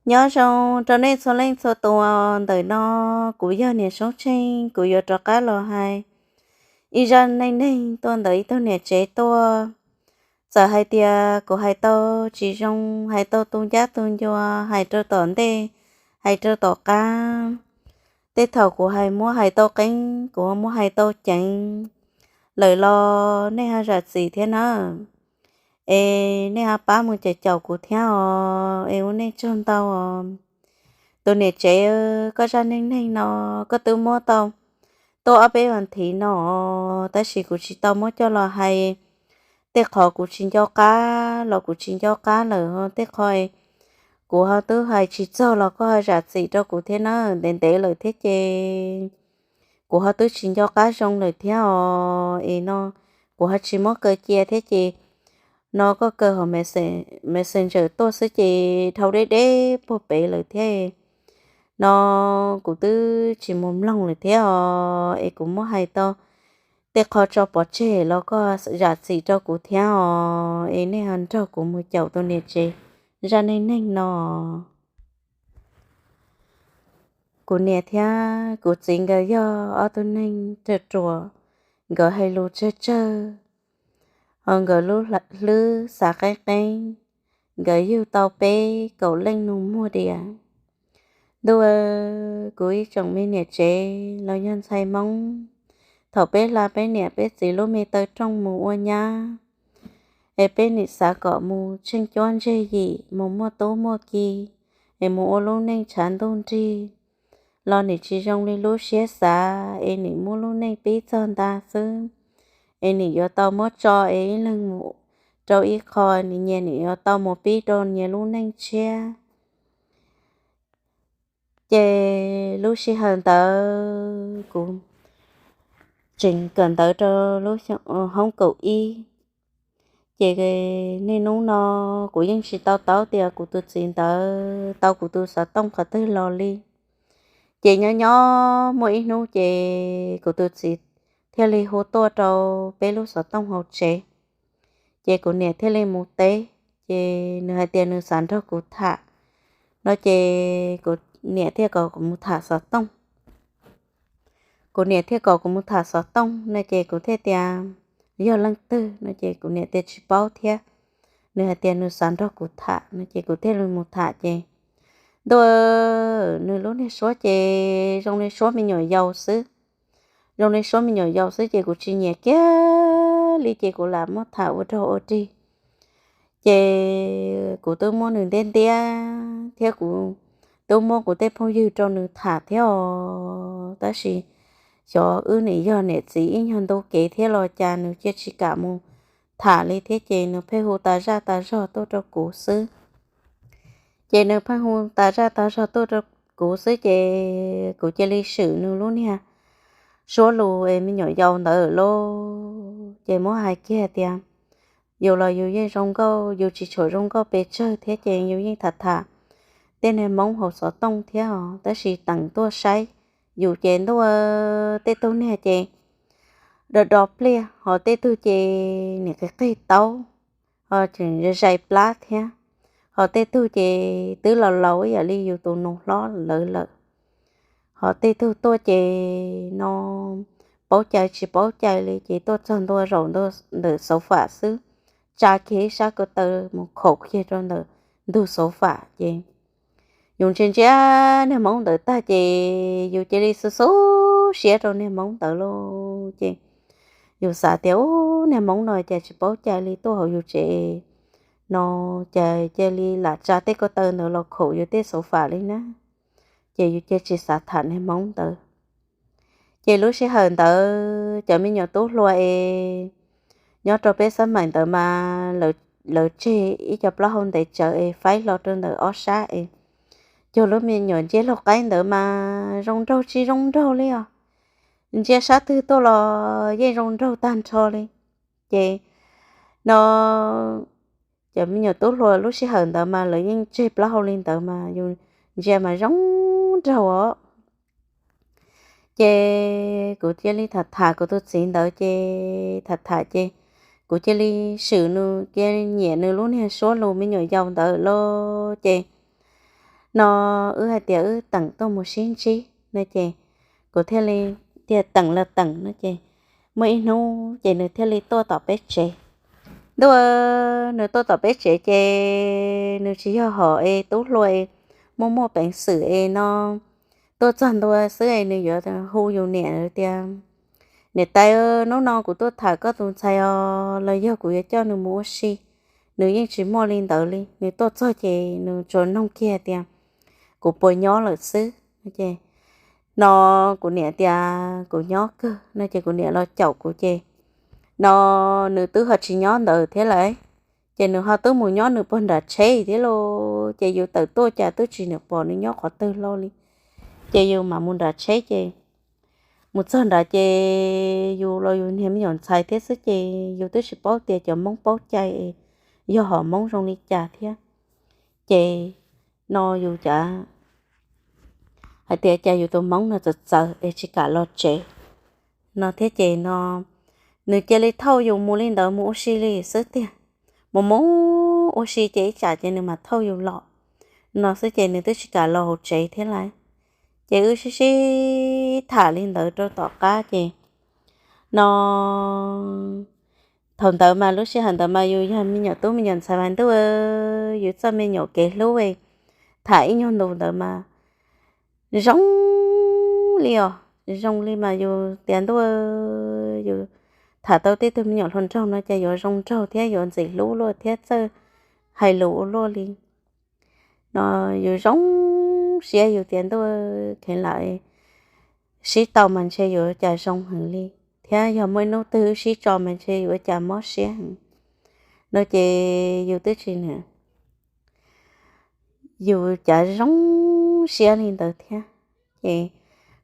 Nyob zoo rau nej txhua leej txhua tus. Ntawm no kuv yog niam Soob Tsheej, kuv yuav rov qab los hais ib zaj neej neeg tuaj ntawm ib tug niam tsev tuaj. Txawm hais tias kuv hais tau tsis zoo, hais tau tu ncab tu ncua, hais rau tom ntej, hais rau tom qab, tej thaum kuv hais muab hais tau qeeb, kuv muab hais tau ceev lawm los nej ho zam txim thiab nawb. Es nej ho pab mus caum caum kuv thiab os, es ua nej tsaug ntau os. Tus niam tsev, koj zaj neej neeg no koj twb muab tau tuaj ob peb vas thiv no, tab sis kuv tsis tau muab coj los hais. Tej qhov kuv tsis nco qab los kuv tsis nco qab lawm, tej qhov kuv ho twb hais tsis txog los koj ho zam txim rau kuv thiab nawb. Ntev ntev lawm thiab ces kuv ho twb tsis nco qab zoo lawm thiab os. Es no kuv ho tsis muab kaw cia thiab ces no koj kaw hauv Messenger tuaj xwb ces dhau deb deb puag pem lawm thiab. No kuv twb tsis mus mloog lawm thiab os, es kuv muab hais tau tej qho tso pov tseg los koj zam txim rau kuv thiab os. Es nej ho nrog kuv mus caum tus niam tsev zaj neej neeg no. Kuv niam thiab kuv txiv nkawd yog ob tug neeg ruam ruam, nkawd hais lus tsawg tsawg, ho nkawd lub hlwb xav qeeb qeeb. Nkawd yug tau peb kaum leej nus muag diam. Ntuj, kuv ib tsoom me niam tsev los yog ntxhais Hmoob, thaum peb hla peb niam peb txiv lub me taw rooj mus ua nyab, es peb nim xav kom mus tsheej cuab ntseg yim, mus muaj tub muaj ki, es mus ua lub neej tshav ntuj nrig, los nim tsis zoo li lub siab xav, es nim muab lub neej pib txog nta xwb, es nim yuav tau muab tso es ib leeg mus rau ib qho, nim nyias nim yuav tau mus pib rau nyias lub neej tshiab. Ces lub sij hawm ntawd kuv tseem kawm ntawv rau lub hoob kaum ib. Ces niaj hnub no kuv yeej tsis tau taub tias kuv tus txiv ntawd tau kuv tus xov tooj qhov twg los li. Ces nyob nyob muaj ib hnub ces kuv tus txiv thiaj li hu tuaj rau peb lub xov tooj hauv tsev. Ces kuv niam thiaj li mus teb, ces nws hais tias nws xav nrog kuv tham no ces kuv niam thiaj kom kuv mus tham xov tooj. Kuv niam thiaj kom kuv mus tham xov tooj no ces kuv thiaj tias, yog leej twg no ces kuv niam tias tsis paub thiab. Nws hais tias nws xav nrog kuv tham no ces kuv thiaj li mus tham ces, ntuj, nws lub niag suab ces zoo li suab me nyuam yaus xwb. Zoo li suab me nyuam yaus xwb ces kuv tsis nyiam kiag li ces kuv lam muab tham ua rag ua rig. Ces kuv twb muab nws ntiab ntiab thiab kuv twb muab kuv tej phooj ywg rau nws tham thiab os, tab sis xyov wb nim yog niam txiv ib nyuag ntu kev thiab los cas nws cia tsis kam mus tham li thiab ces nws pheej hu tas zaj tas zog tuaj rau kuv xwb. Ces nws pheej hu tas zaj tas zog tuaj rau kuv xwb ces kuv cia li swm nws lub niag suab lus es me nyuam yaus ntawd lauj. Ces muab hais kiag tias, yus los yus yeej zoo nkauj, yus tsis tshua zoo nkauj pes tsawg thiab ces yus yeej tham tham tej niag Hmoob hauv xov tooj thiab os, tab sis teem tuaj saib yus ces ntuj, tej tug niag ces do do pliaj, ho tej tug ces nim qig qig taub, ho tseem zais plab thiab, ho tej tug ces twb laus laus ib yam li yus tus nus hlob lawv lawm, ho tej tug tuaj ces no paub cai tsis paub cai li ces tuaj txog ntua zaum ntawm xauv fam xwb, tsa kiag ib sab ko taw mus khaum kiag rau ntawm ntug xauv fam ces yus ntsia ntsia niag Hmoob ntawd tag ces yus cia li xu xub siab rau niag Hmoob ntawd lauj. Ces yus xav tias, ub, niag Hmoob no cas tsis paub cai li tuaj hauv yus tsev no, cas cia li lam tsa tej ko taw ntawd los khaum yus tej xauv fam li na. Ces yus cia tsis xav tham niag Hmoob ntawd. Ces lub sij hawm ntawd cov me nyuam tub hluas es nyob rau peb xab maim ntawd mas lawv tseg ib co plaub hau ntev tsawv es faib hlo rau ntawm ob sab es cog lub me nyuam ntsia laug qaib ntawd mas zoo nraug tsis zoo nraug li os. Ntsia sab twg tuaj los yeej zoo nraug tag nrho li. Ces no cov me nyuam tub hluas lub sij hawm ntawd mas lawv yeej tseg plaub hau li ntawd mas yus ntsia mas zoo nraug os. Ces kuv cia li tham tham kuv tus txiv ntawd ces tham tham ces kuv cia li swm nws, cia li nyiam nws lub niag suab lus me nyuam yaus ntawd lauj. Ces no wb hais tias wb teem tuaj mus sib ntsib no ces kuv thiaj li tias teem los teem no ces muaj ib hnub ces nws thiaj li tuaj tom peb tsev. Ntuj, nws tuaj tom peb tsev ces nws tsis yog hom es tub hluas es muaj muaj peev xwm es no tuaj txog ntua xwb es nws yuav hu yus niam tias, niam tais, hnub no kuv tuaj tham koj tus ntxhais os, los yog kuv yuav coj nws mus ua si. Nws yeej tsis muaj li ntawd li, nws tuaj txog ces nws tsuas noog kiag tias kuv puas nyob lawm xwb. No kuv niam tias kuv nyob kawg no ces kuv niam los caum kuv ces no nws twb ho tsis nyob ntawd thiab lawm, ces nws ho twb mus nyob nws puag nram tsheb thiab lauj. Ces yus tawm tuaj cas twb tsis pom nws nyob qhov twg li. Ces yus mam mus nram tsheb ces mus txog nrad ces yus los yus niag me nyuam ntxhais thiab xwb ces yus twb tsis paub tias cov Hmoob paub cai es yog hom Hmoob zoo li cas thiab. Ces no yus cav hais tias cas yus tus Hmoob no txawv txawv es tsis kam los tsev no thiab ces no nws cia li thauj yus mus li ntawd mus ua si li xwb tiag. Mus mus ua si ces ib tsam ces nws mam thauj yus los no xwb ces nws twb tsis kam los hauv tsev thiab lawm. Ces wb sib sib tham li ntawd rau tom qab ces no thaum ntawd mas lub sij hawm ntawd mas yus yog me nyuam tub me nyuam ntxhais mas ntuj, yus txoj me nyuam kev hlub tham ib nyuag ntus ntawd mas zoo li os, zoo li mas yus tias ntuj, yus tham tau tej tug me nyuam hluas nraug no ces yuav zoo nraug thiab yuav ntxim hlub luaj thiab txawj hais lus ua luaj li no. Yus zoo siab yus tias ntuj, kheev lam sib tau mas ntshe yuav cas zoo heev li, thiab yog muaj ib hnub twg wb sib tso mas ntshe yuav cas mob siab heev no ces yus twb tsis, yus cav zoo siab li ntawd thiab. Ces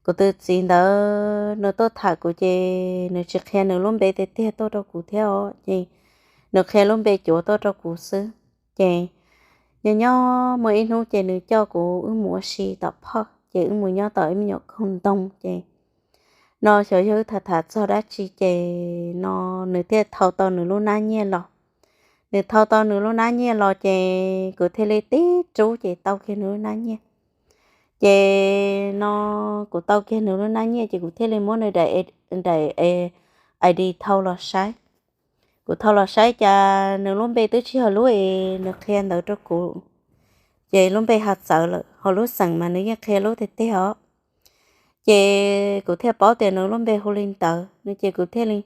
kuv tus txiv ntawd nws tuaj tham kuv ces nws tsis qhia nws lub npe tiag tiag tuaj rau kuv thiab os, ces nws qhia lub npe cuav tuaj rau kuv xwb. Ces nyob nyob muaj ib hnub ces nws coj kuv wb mus ua si tom phoj ces wb mus nyob tom ib me nyuam koog ntoo ces no xyov yog wb tham tham txog dab tsi ces no nws thiaj thau tau nws lub hnab nyiaj los. Nws thau tau nws lub hnab nyiaj los ces kuv thiaj li tib rub ces tau kiag nws lub hnab nyiaj. Ces no kuv tau kiag nws lub hnab nyiaj ces kuv thiaj li muab nws daim ID thau los saib. Kuv thau los saib cas nws lub npe twb tsis yog lub es nws qhia ntawd rau kuv, ces lub npe ho txawv lawm, ho lub xeem mas nws yeej qhia lub tiag tiag os. Ces kuv thiaj paub tias nws lub npe hu li ntawd no ces kuv thiaj li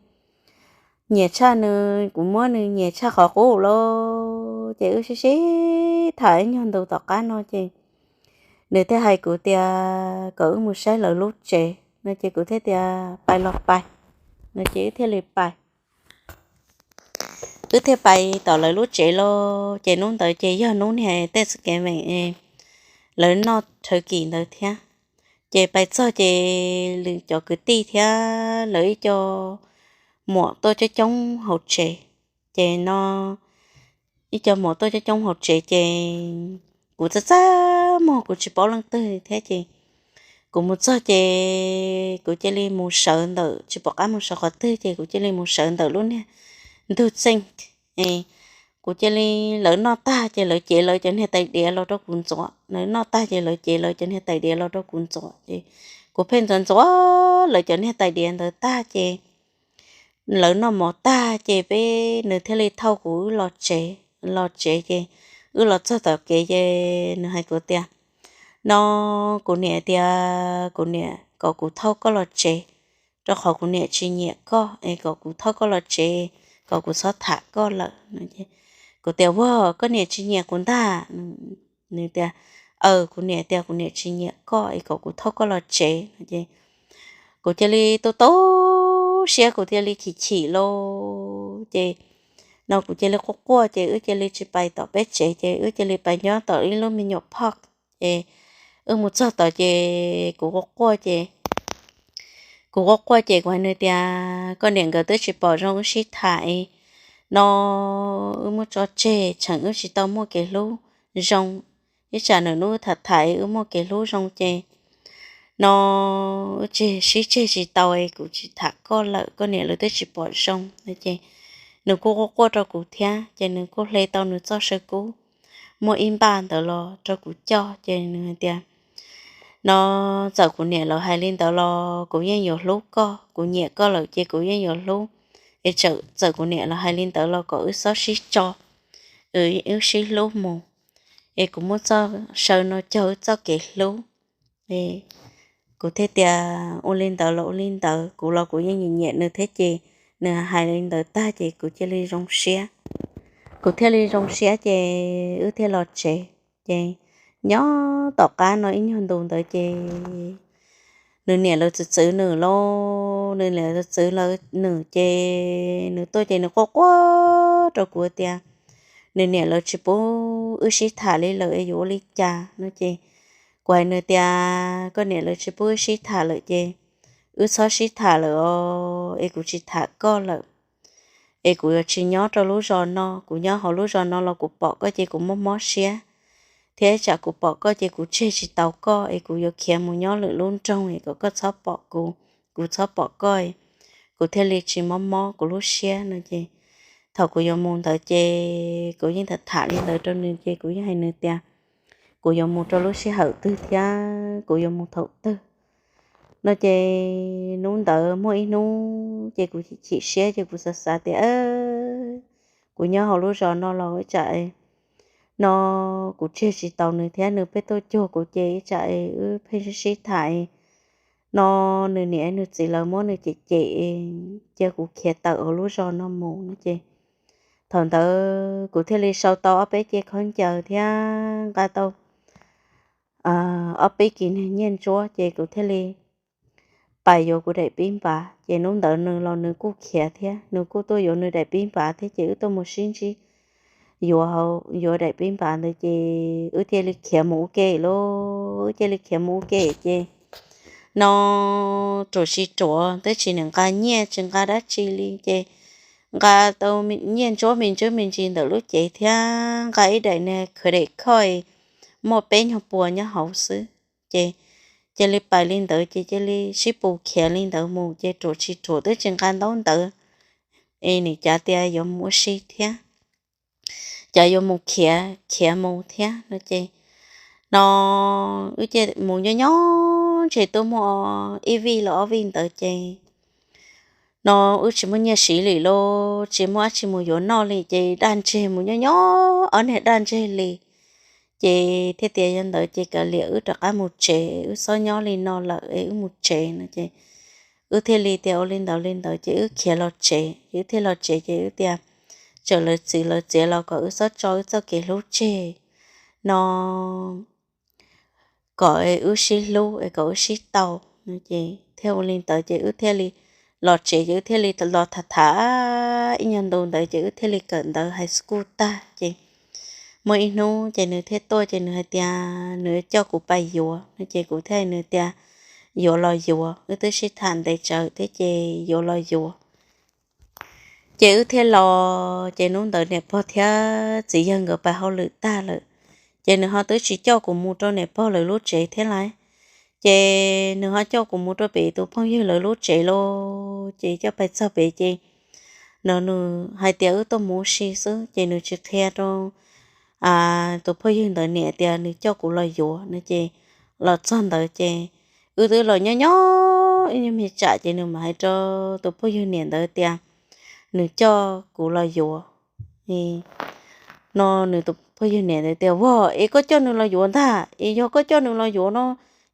nyiam tshaj nws, kuv muab nws nyiam tshaj qhov qub lawm. Ces wb sib sib tham ib nyuag ntus tom qab no ces nws thiaj hais kuv tias kom wb mus saib lawv lub tsev no ces kuv thiaj tias pais los pais no ces wb thiaj li pais. Wb thiaj pais tom lawv lub tsev lawm ces hnub ntawd ces yog hnub niag tej xu kev veem lawv noj thawv kis ntawd thiab. Ces pais txog ces lwm cov kwv tij thiab lawv ib co muam tuaj coob coob hauv tsev. Ces no ib co muam tuaj coob coob hauv tsev ces kuv txaj txaj muag kuv tsis paub leej twg thiab ces kuv mus txog ces kuv cia li mus sawv ntawm, tsis pom qab mus sawv qhov twg ces kuv cia li mus sawv ntawm lub niag ntug txeej. Kuv cia li, lawv noj tag ces lawv cev lawv cov niag tais diav los rau kuv ntxuav, lawv noj tag ces lawv cev lawv cov niag tais diav los rau kuv ntxuav ces kuv pheej ntxuav ntxuav lawv cov niag tais diav ntawd tag ces lawv noj mov tag ces peb, nws thiaj li thauj kuv wb los tsev. Los tsev ces wb los txog tom kev ces nws hais kuv tias, no kuv niam tias kuv niam kom kuv thauj koj los tsev, rau qhov kuv niam tsis nyiam koj es kom kuv thauj koj los tsev, kom kuv txhob tham koj lawm. Kuv tias, ua, koj niam tsis nyiam kuv ntag? Nws tias, aw, kuv niam tias kuv niam tsis nyiam koj es kom kuv thauj koj los tsev no ces kuv cia li tu tu siab, kuv cia li chim chim lawm ces no kuv cia li quaj quaj ces wb cia li tsis pais tom peb tsev ces wb cia li pais nyob tom ib lub me nyuam phoj. Ces wb mus txog tod ces kuv quaj quaj ces kuv quaj quaj ces kuv hais nws tias koj niam nkawd twb tsis pom zoo wb sib tham no, wb muab tso tseg tseem wb tsis tau muaj kev hlub zoo. Ib tsam nws hnub tham tham wb muaj kev hlub zoo ces no wb tseg sib tseg tsis tau es kuv tsis tham koj lawm, koj niam lawv twb tsis pom zoo no ces nws kuj quaj quaj rau kuv thiab ces nws kuj hle tau nws txoj saw kub muaj ib npaj ntawd los rau kuv coj. Ces nws hais tias, no, txawm kuv niam lawv hais li ntawd los kuv yeej yuav hlub koj, kuv nyiam koj lawm ces kuv yeej yuav hlub. Es txawm kuv niam lawv hais li ntawd los kom wb txhob sib tso, wb sib hlub mus, es kuv muab txoj saw no cog wb txoj kev hlub. Kuv thiaj tias, ua li ntawd los ua li ntawd, kuv los kuv yeej nyiam nyiam nws thiab ces nws hais li ntawd tag ces kuv cia li zoo siab. Kuv thiaj li zoo siab ces wb thiaj los tsev. Ces nyob tom qab no ib nyuag ntus ntawd ces nws niam lawv txwv txwv nws lauj, nws niam lawv txwv txwv nws ces nws tuaj ces nws quaj quaj rau kuv tias nws niam lawv tsis pub wb sib tham li lawm es yuav ua li cas no ces kuv hais nws tias, koj niam lawv tsis pub wb sib tham lawm ces wb txhob sib tham lawm os, es kuv tsis tham koj lawm. Es kuv yuav tsis nyob rau lub zos no, kuv nyob hauv lub zos no los kuv pom koj ces kuv mob mob siab, thiab tsam kuv pom koj ces kuv tseg tsis tau koj, es kuv yuav khiav mus nyob lwm lub nroog es kom koj txhob pom kuv, kuv txhob pom koj. Kuv thiaj li tsis mob mob kuv lub siab no ces thaum kuv yuav mus ntawd ces kuv yeej tham tham li ntawd rau nws ces kuv yeej hais nws tias kuv yuav mus rau lub sij hawm twg thiab kuv yuav mus thaum twg no ces hnub ntawd muaj ib hnub ces kuv chim siab ces kuv xav xav tias kuv nyob hauv lub zos no los ib tsam no kuv tseg tsis tau nws thiab nws pheej tuaj cuag kuv ces ib tsam wb pheej sib sib tham no nws niam nws txiv lawv muab nws cem cem cia kuv khiav tawm hauv lub zos no mus no ces thaum ntawd kuv thiaj li sau tau ob peb ce khaub ncaws thiab nqa tau ob peb kis niag nyiaj ntsuab ces kuv thiaj li pais yuav kuv daim pib npav. Ces hnub ntawd nws los nws kuj khiav thiab, nws kuj tuaj yuav nws daim pib npav thiab ces wb tuaj mus sib ntsib yuav, yuav daim pib npav ntawd ces wb thiaj li khiav mus ua ke lauj, wb thiaj li khiav mus ua ke ces no ruam tsis ruam twb tsis niam nqa nyiaj tsis nqa dab tsi li ces nqa tau nyiaj ntsuab me ntsis me ntsis ntawm lub cev thiab nqa ib daim niag khaws daim khoj muaj peb nyuag pua nyob hauv xwb ces cia li pais li ntawd ces cia li sib pus khiav li ntawd mus ces ruam tsis ruam twb tsis nqa ntaub ntawv es nim cav tias yuav mus ua si thiab, cav yuav mus khiav khiav mus thiab no ces no wb cia mus nyob nyob ntshe twb muaj ib vij los ob vij ntawd ces no wb tsis muaj nyiaj siv li lauj, tsis muaj dab tsi mus yuav noj li ces daj ntseg mus nyob nyob ob niag daj ntseg li ces thiaj tias yog ntawd ces kav liam wb rov qab mus tsev, wb txhob nyob li no lawm es wb mus tsev no ces wb thiaj li tias ua li ntawd li ntawd ces wb khiav los tsev, wb thiaj los tsev ces wb tias txawm lawv txwv lawv txiav los kom wb txhob tso wb txoj kev hlub tseg no kom wb sib hlub es kom wb sib tau no ces thiaj ua li ntawd ces wb thiaj li los tsev ces wb thiaj li los tham tham ib nyuag ntu ntawd ces wb thiaj li kawm ntawv high school tag ces muaj ib hnub ces nws thiaj tuaj ces nws hais tias nws coj kuv pais yuav no ces kuv thiaj hais nws tias yuav los yuav, wb twb sib tham ntev tsawv thiab ces yuav los yuav. Ces wb thiaj los ces hnub ntawd niam pog thiab txiv yawg nkawd pais hauj lwm tag lawm ces nws ho twb tsis coj kuv mus rau niam pog lawv lub tsev thiab lauj. Ces nws ho coj kuv mus rau pem tus phooj ywg lawv lub tsev lauj, ces coj pais txog pem ces no nws hais tias wb tuaj mus ua si xwb ces nws tsis qhia rau tus phooj ywg ntawd niam tias nws coj kuv los yuav no ces los txog ntawd ces wb twb los nyob nyob ib nyuag me tsam ces nws mam hais rau tus phooj ywg niam ntawd tias nws coj kuv los yuav no nws tus phooj ywg niam ntawd tias vag es koj coj nws los yuav ntag es yog koj coj nws los yuav no,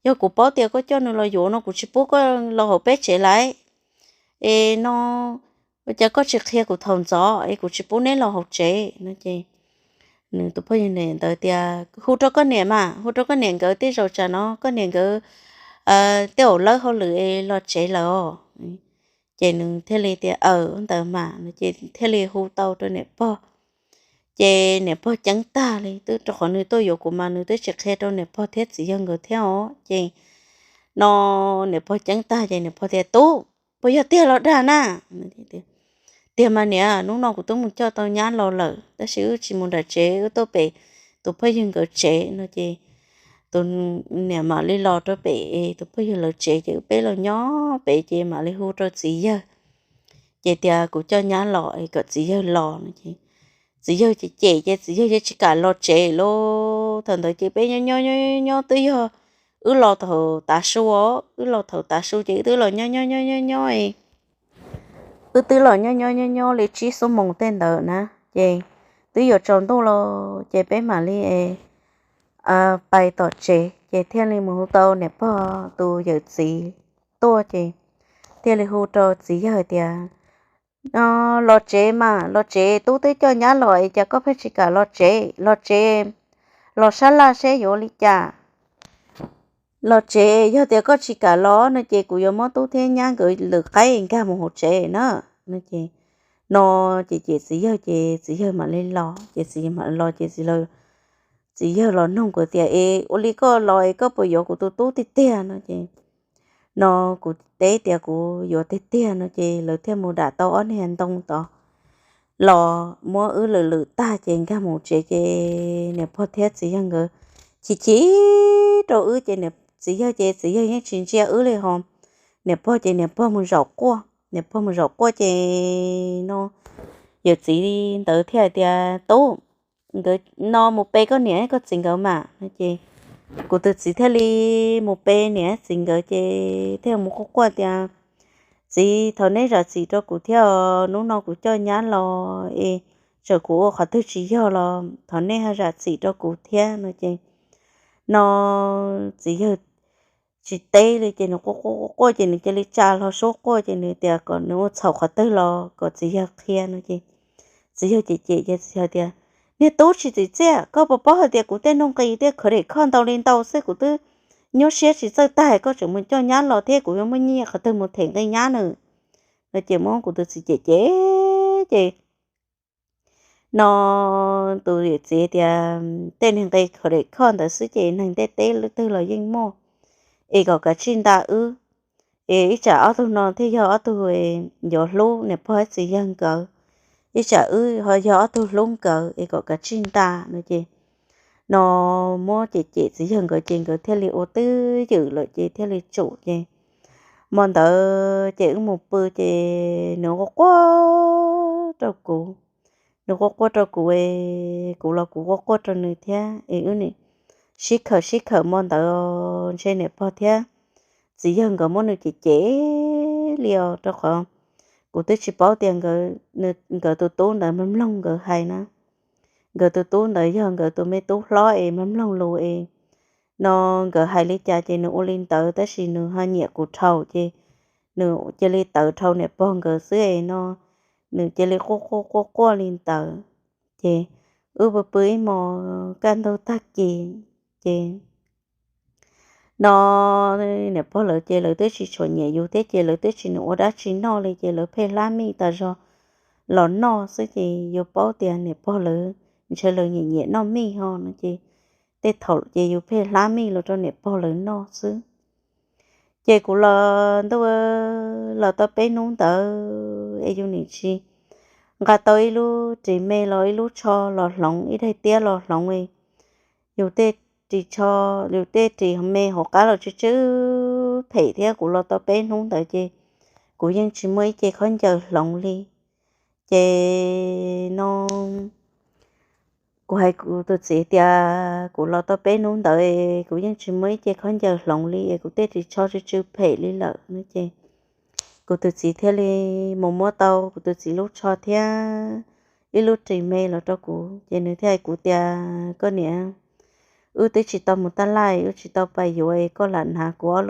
yog kuv paub tias koj coj nws los yuav no kuv tsis pub koj los hauv peb tsev lawm es no ua cas koj tsis qhia kuv thaum ntxov es kuv tsis pub neb los hauv tsev no ces nws tus phooj ywg niam ntawd tias hu rau koj niam mas, hu rau koj niam nkawd tej zaum tsam no koj niam nkawd tej zaum lawb hauj lwm es los tsev lawm os. Ces nws thiaj li tias aw ntawd mas no ces thiaj li hu tau rau niam pog. Ces niam pog ceeb tag li twb rau qhov nws tuaj yuav kuv mas nws twb tsis qhia rau niam pog thiab txiv yawg nkawd thiab os ces no niam pog ceeb tag ces niam pog tias tub, puas yog tiag los dag na? Tiag mas niam, hnub no kuv twb mus coj tau nyab los lawm tab sis wb tsis mus nram tsev wb tuaj pem tus phooj ywg nkawd tsev no ces tus niam mam li los rau pem tus phooj ywg lawv tsev ces wb peb los nyob pem ces mam li hu rau txiv yawg ces tias kuv coj nyab los es kom txiv yawg los no ces txiv yawg cem cem ces txiv yawg yeej tsis kam los tsev lawm. Thaum ntawd ces peb nyob nyob nyob nyob twb yog wb los thaum tav su os, wb los thaum tav su ces wb twb los nyob nyob nyob nyob nyob wb twb los nyob nyob nyob nyob li tsib xuab moos tej ntawd na, ces twb yuav tsaus ntuj los ces peb mam li pais tom tsev ces thiaj li mus hu tau niam pog tus yawm txiv tuaj ces thiaj li hu rau txiv yawg tias, los tsev mas, los tsev, tub twb coj nyab los es cas koj pheej tsis kam los tsev? Los tsev, los sab laj seb yuav li cas. Los tsev, yog tias koj tsis kam los no ces kuv yuav muab tub thiab nyab nkawd lwm qaib nkag mus hauv tsev na. No ces, ces txiv yawg ces txiv yawg mam li los ces txiv yawg mam los ces txiv yawg los nug kuv tias, es ua li koj los es koj puas yuav kuv tus tub tiag tiag no ces, no kuv teb tias kuv yuav tiag tiag no ces lawv thiaj mus dam tau ob niag ntoo tod los muab wb lwm lwm tag ces nkag mus tsev ces niam pog thiab txiv yawg nkawd chim chim rau wb ces txiv yawg ces txiv yawg yeej tsis ntsia wb li ho. Niam pog ces niam pog mus zaum quaj, niam pog mus zaum quaj ces no yawm txiv ntawd thiaj hais tias, tub, nkawd no mus pe koj niam koj txiv nkawd mas no ces kuv tus txiv thiaj li mus pe niam txiv nkawd ces thiaj mus quaj quaj tias, txiv, thov neb zam txim rau kuv thiab os, hnub no kuv coj nyab los es txawm kuv ua qhov twg tsis yog los thov neb ho zam txim rau kuv thiab no ces, no txiv yawg tsis teb li ces nws quaj quaj quaj quaj ces nws cia li tsa hlo suab quaj ces nws tias kom nws ua txhaum qhov twg los kom txiv yawg qhia no ces txiv yawg cem cem ces txiv yawg tias, niag tub tsis tsim txiaj, koj puas paub hais tias kuv tej nuj nqis tej khav dej khoj ntau li ntau xwb kuv twb nyuaj siab tsis txawj tag, koj tseem mus coj nyab los thiab kuv yuav muaj nyiaj qhov twg mus them nqi nyab na no ces muab kuv tus txiv cem cem ces no tus yawm txiv tias, tej niag nqi khav dej khoj ntawd xwb ces neeg ntiaj teb leej twg los yeej muaj, es kom kav tsij nta wb, es ib tsam ob tug no thiaj yog ob tug yuav hlub niam pog txiv yawg nkawd, ib tsam wb ho yog ob tug hlub nkawd es kom kav tsij nta no ces, no muab cem cem txiv yawg nkawd ces nkawd thiaj li ua twj ywm lawm ces thiaj li tsum ces, hmo ntawd ces wb mus pw ces nws quaj quaj rau kuv, nws quaj quaj rau kuv es kuv los kuv quaj quaj rau nws thiab es wb nim sib khawm sib khawm hmo ntawd ntshe niam pog thiab txiv yawg nkawd muab nws cem cem li os rau qhov kuv twb tsis paub tias nkawd tus tub ntawd mloog mloog nkawd hais na. Nkawd tus tub ntawd yog nkawd tus me tub hlob es mloog mloog lus es no nkawd hais li cas ces nws ua li ntawd tab sis nws ho nyiam kuv dhau ces nws cia li tawv dhau niam pog nkawd xwb es no nws cia li quaj quaj quaj quaj li ntawd ces wb pw pw ib hmos kaj ntug tag kis ces no niam pog lawv ces lawv twb tsis tshua nyiam yus thiab ces lawv twb tsis nyiam ua dab tsi noj li ces lawv pheej hlab mij tas zog los noj xwb ces yus paub tias niam pog lawv ntshe lawv nyiam nyiam noj mij ho no ces tej thaum ces yus pheej hlab mij los rau niam pog lawv noj xwb. Ces kuv los ntuj, los tau peb hnub ntawd es yus nim tsis nqa tau ib lub ris me los ib lub tsho los hloov, ib daim tiab los hloov, yus tej ris tsho, yus tej ris me hauv qab los tsw tsw phem thiab. Kuv los tau peb hnub ntawd ces kuv yeej tsis muaj ib ce khaub ncaws hloov li. Ces no kuv hais kuv tus txiv tias kuv los tau peb hnub ntawd kuv yeej tsis muaj ib ce khaub ncaws hloov li es kuv tej ris tsho tsw tsw phem li lawm no ces kuv tus txiv thiaj li mus muab tau kuv tus txiv lub tsho thiab ib lub ris me los rau kuv ces nws thiaj hais kuv tias, koj niam, wb twb tsis tau mus taj laj, wb tsis tau pais yuav, koj lam hnav kuv ob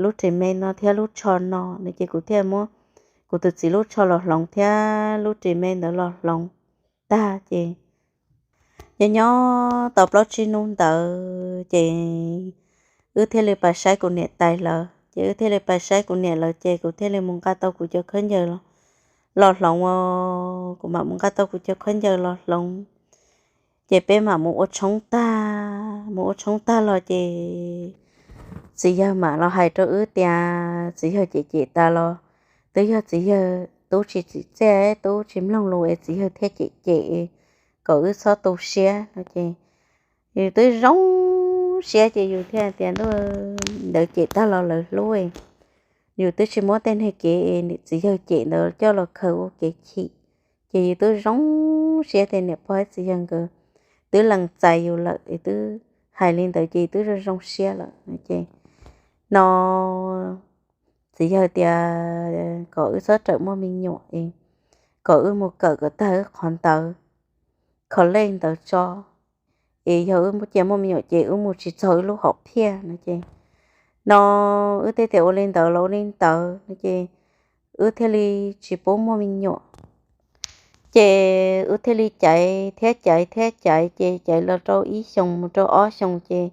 lub ris me no thiab lub tsho no no ces kuv thiaj muab kuv tus txiv lub tsho los hloov thiab lub ris me ntawd los hloov tag ces nyob nyob tau plaub tsib hnub ntawd ces wb thiaj li pais saib kuv niam tais lawv ces wb thiaj li pais saib kuv niam lawv ces kuv thiaj li mus nqa tau kuv cov khaub ncaws los hloov, kuv mam mus nqa tau kuv cov khaub ncaws los hloov ces peb mam mus ua tshoob tag, mus ua tshoob tag los ces txiv yawg mam los hais rau wb tias txiv yawg cem cem tas los twb yog txiv yawg tub tsis tsim txiaj, tub tsis mloog lus es txiv yawg thiaj cem cem kom wb txhob tu siab no ces yus twb zoo siab ces yus thiaj tias ntuj, ntawd cem tag los lawv hlub, yus twb tsis muab tej niag kev txiv yawg cem ntawd coj los khaws ua kev chim Ces yus twb zoo siab tias niam pog thiab txiv yawg nkawd twb lees txais yus lawm, es twb hais li ntawd ces yus twb zoo zoo siab lawm no ces no txiv yawg tias kom wb txhob rawm muaj me nyuam es kom wb mus kawm kom tag wb qhov ntawv college ntawd tso, es yog wb mus cia muaj me nyuam ces wb mus tsis txog wb lub hom phiaj no ces no wb thiaj tias ua li ntawd los ua li ntawd no ces wb thiaj li tsis pub muaj me nyuam. Ces wb thiaj li caiv thiab caiv thiab caiv ces caiv los rau ib xyoos mus rau ob xyoos ces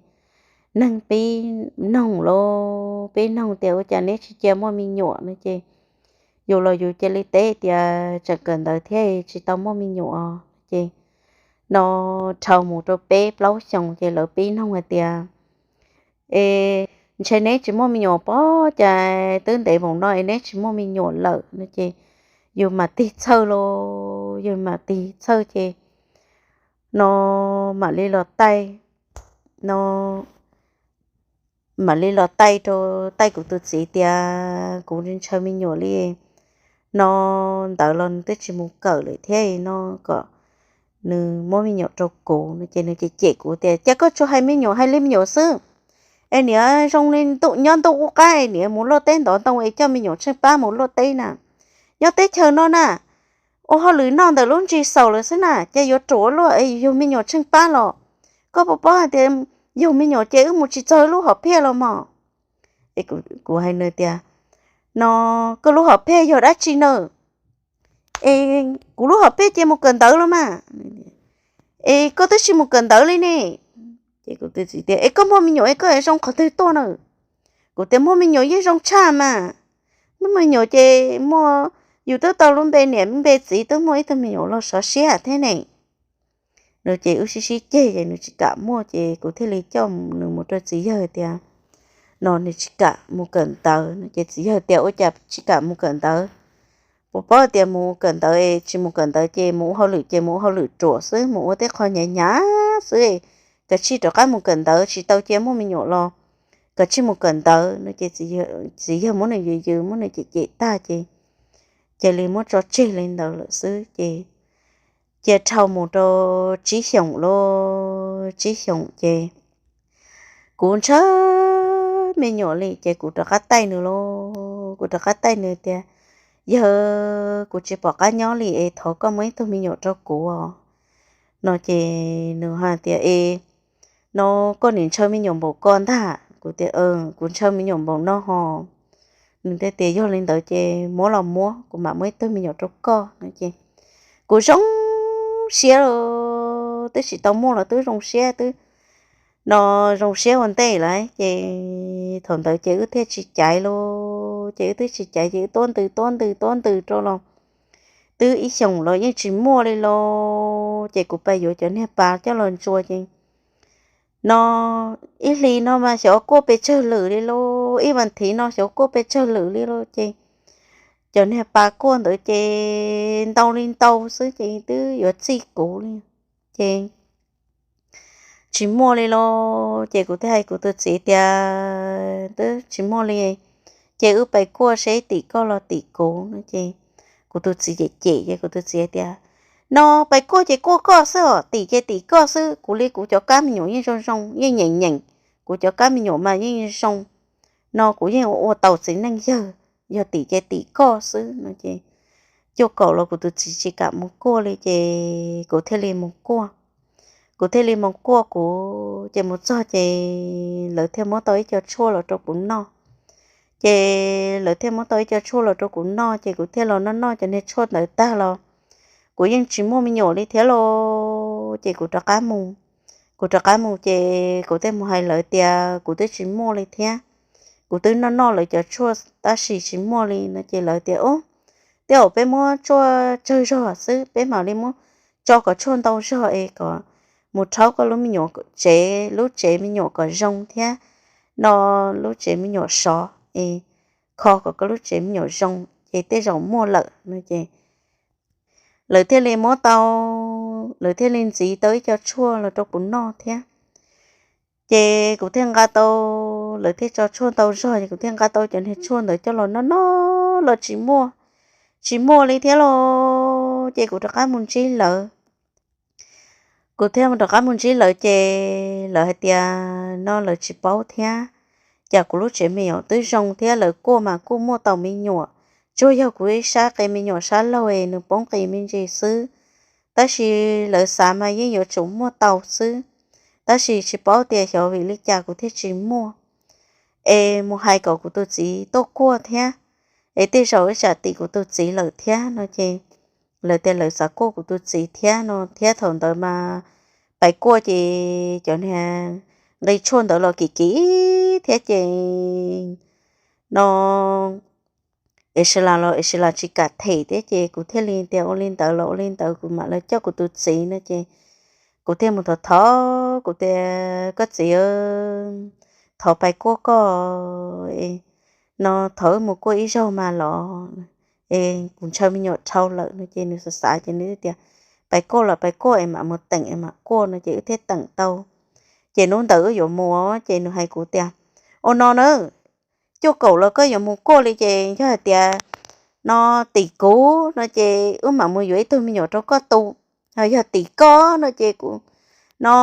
neeg pib noog lauj, pib noog tias ua cas neb tsis cia muaj me nyuam no ces yus los yus cia li teb tias tseem kawm ntawv thiab tsis tau muaj me nyuam no ces no dhau mus rau peb plaub xyoos ces lawv pib noog hais tias es ntshe neb tsis muaj me nyuam pob, cas twb ntev npaum no es neb tsis muaj me nyuam lawm no ces yus mam tig txhawj lauj, yus mam tig txhawj ces no mam li los taij no mam li los taij rau, taij kuv tus txiv tias kuv ntshaw me nyuam li no ntawd los nws twb tsis mus kawm lawm thiab no kom nws muab me nyuam rau kuv no ces nws cem cem kuv tias cas koj tsuas hais me nyuam hais li me nyuam xwb, es niam zoo li nyob ntuj qub qab es niam mus luaj teb ntov ntoo es coj me nyuam tsheej pab mus luaj teb na, nyob teb chaws no na ua hauj lwm noj ntawm lub ntsig xaus lawm xwb na, ces yuav ruam luaj es yug me nyuam tsheej pab los, koj puas paub hais tias yug me nyuam ces wb mus tsis txog wb lub hom phiaj los mog. Kuv hais nws tias no koj lub hom phiaj yog dab tsi na? Es kuv lub hom phiaj ces mus kawm ntawv los mas, es koj twb tsis mus kawm ntawv li ne. Ces kuv tus txiv tias es koj muaj me nyuam es koj zoo qhov twg tuaj na? Kuv tias muaj me nyuam yeej zoo tshaj mas, muaj me nyuam ces muaj, yus twb tau lub npe niam lub npe txiv, twb muaj ib tug me nyuam los sov siab thiab ne no ces wb sib sib ceg ces nws tsis kam muaj ces kuv thiaj li coj nws mus rau txiv yawg tias no nws tsis kam mus kawm ntawv no ces txiv yawg tias ua cas tsis kam mus kawm ntawv, puas paub tias mus kawm ntawv es tsis mus kawm ntawv ces mus ua hauj lwm ces mus ua hauj lwm ruam xwb, mus ua tej qho hnyav hnyav xwb, koj tsij rov qab mus kawm ntawv, tsis tau cia muaj me nyuam los koj tsij mus kawm ntawv no ces txiv yawg muab nws yws yws muab nws cem cem tag ces cia li muab tso tseg li ntawd lawm xwb ces cia dhau mus rau tsib xyoos lub tsib xyoos ces kuv ntshaw me nyuam li ces kuv rov qab taij nws lauj, kuv rov qab taij nws tias yawg, kuv tsis pom qab nyob li es thov koj muab ib tug me nyuam rau kuv os no ces nws hais tias es no koj nim ntshaw me nyuam npaum ko ntag. Kuv tias kuv ntshaw me nyuam npaum no ho. Nws thiaj tias yog li ntawd ces muab los muab, kuv mam muab ib tug me nyuam rau koj no ces kuv zoo siab lawm, twb tsis tau muaj los twb zoo siab twb no zoo siab ua ntej lawm ces thaum ntawd ces wb thiaj tsis caiv lauj, ces wb twb tsis caiv ces wb tuab ntws tuab ntws tuab ntws rau los twb ib xyoos los yeej tsis muaj li lauj ces kuv pais yuav cov niag pas coj los ntsuas ces no ib hlis no mas xyov kuaj pes tsawg lwm li lauj, ib vas thiv no xyov kuaj pes tsawg lwm li lauj ces cov niag pas kuaj ntawd ces ntau li ntau xwb ces twb yuav txij kuv li ces tsis muaj li lauj ces kuv thiaj hais kuv tus txiv tias twb tsis muaj li ces wb pais kuaj seb tim koj los tim kuv no ces kuv tus txiv cem cem ces kuv tus txiv tias no pais kuaj ces kuaj koj xwb os, tim ces tim koj xwb, kuv li kuv cov kab me nyuam yeej zoo zoo yeej nyeem nyeem, kuv cov kab me nyuam mas yeej zoo no kuv yeej ua tau txiv neej yawg, yog tim ces tim koj xwb no ces cuaj kaum los kuv tus txiv tsis kam mus kuaj li ces kuv thiaj li mus kuaj. Kuv thiaj li mus kuaj kuv ces mus txog ces lawv thiaj muab tau ib co tshuaj los rau kuv noj. Ces lawv thiaj muab tau ib co tshuaj los rau kuv noj ces kuv thiaj los noj noj cov niag tshuaj ntawd tag los kuv yeej tsis muaj me nyuam li thiab lauj ces kuv rov qab mus. Kuv rov qab mus ces kuv thiaj mus hais lawv tias kuv twb tsis muaj li thiab, kuv twb noj noj lawv cov tshuaj tab sis tsis muaj li no ces lawv tias ub, tej zaum peb muab tshuaj tsawg zog xwb peb mam li muab tso kom tshuaj ntau zog es kom mus rhaub koj lub me nyuam tsev, lub tsev me nyuam kom zoo thiab no lub tsev me nyuam sov es kho kom koj lub tsev me nyuam zoo ces tej zaum muaj lawm no ces lawv thiaj li muab tau, lawv thiaj li ntxiv tau ib co tshuaj los rau kuv noj thiab. Ces kuv thiaj nqa tau, lawv thiaj tso tshuaj ntau zog ces kuv thiaj nqa tau cov niag tshuaj ntawd coj los noj noj los tsis muaj, tsis muaj li thiab lauj. ces kuv rov qab mus ntsib lawv. Kuv thiaj mus rov qab mus ntsib lawv ces lawv hais tias no lawv tsis paub thiab, cas kuv lub tsev me nyuam twb zoo thiab lawv kuaj mas kuj muaj tau me nyuam, tsuas yog kuv ib sab qe me nyuam sab laug es nws poob qis me ntsis xwb. Tab sis lawv xav mas yeej yuav tsum muaj tau xwb, tab sis tsis paub tias xyov vim li cas kuv thiaj tsis muaj. Es mus hais kom kuv tus txiv tuaj kuaj thiab, es tej zaum ib tsam tim kuv tus txiv lawm thiab no ces lawv tias lawv xav kuaj kuv tus txiv thiab no thiab. Thaum ntawd mas pais kuaj ces cov niag nqi tshuaj ntawd los kim kim thiab ces no es sawv los es sawv los tsis kam them thiab ces kuv thiaj li tias ua li ntawd los ua li ntawd kuv mam li coj kuv tus txiv no ces kuv thiaj mus thov thov kuv tias koj txiv, thov pais kuaj koj no, thov wb mus kuaj ib zaug mas los es kuv ntshaw me nyuam dhau lawm no ces nws xav xav ces nws tias pais kuaj los pais kuaj es mam mus teem es mam kuaj no ces wb thiaj teem tau. Ces hnub ntawd wb yuav mus ces nws hais kuv tias ua no na, cuaj kaum los koj yuav mus kuaj li ces yog hais tias no tim kuv no ces wb mam mus yuav ib tug me nyuam rau koj tu, ho yog tim koj no ces kuv no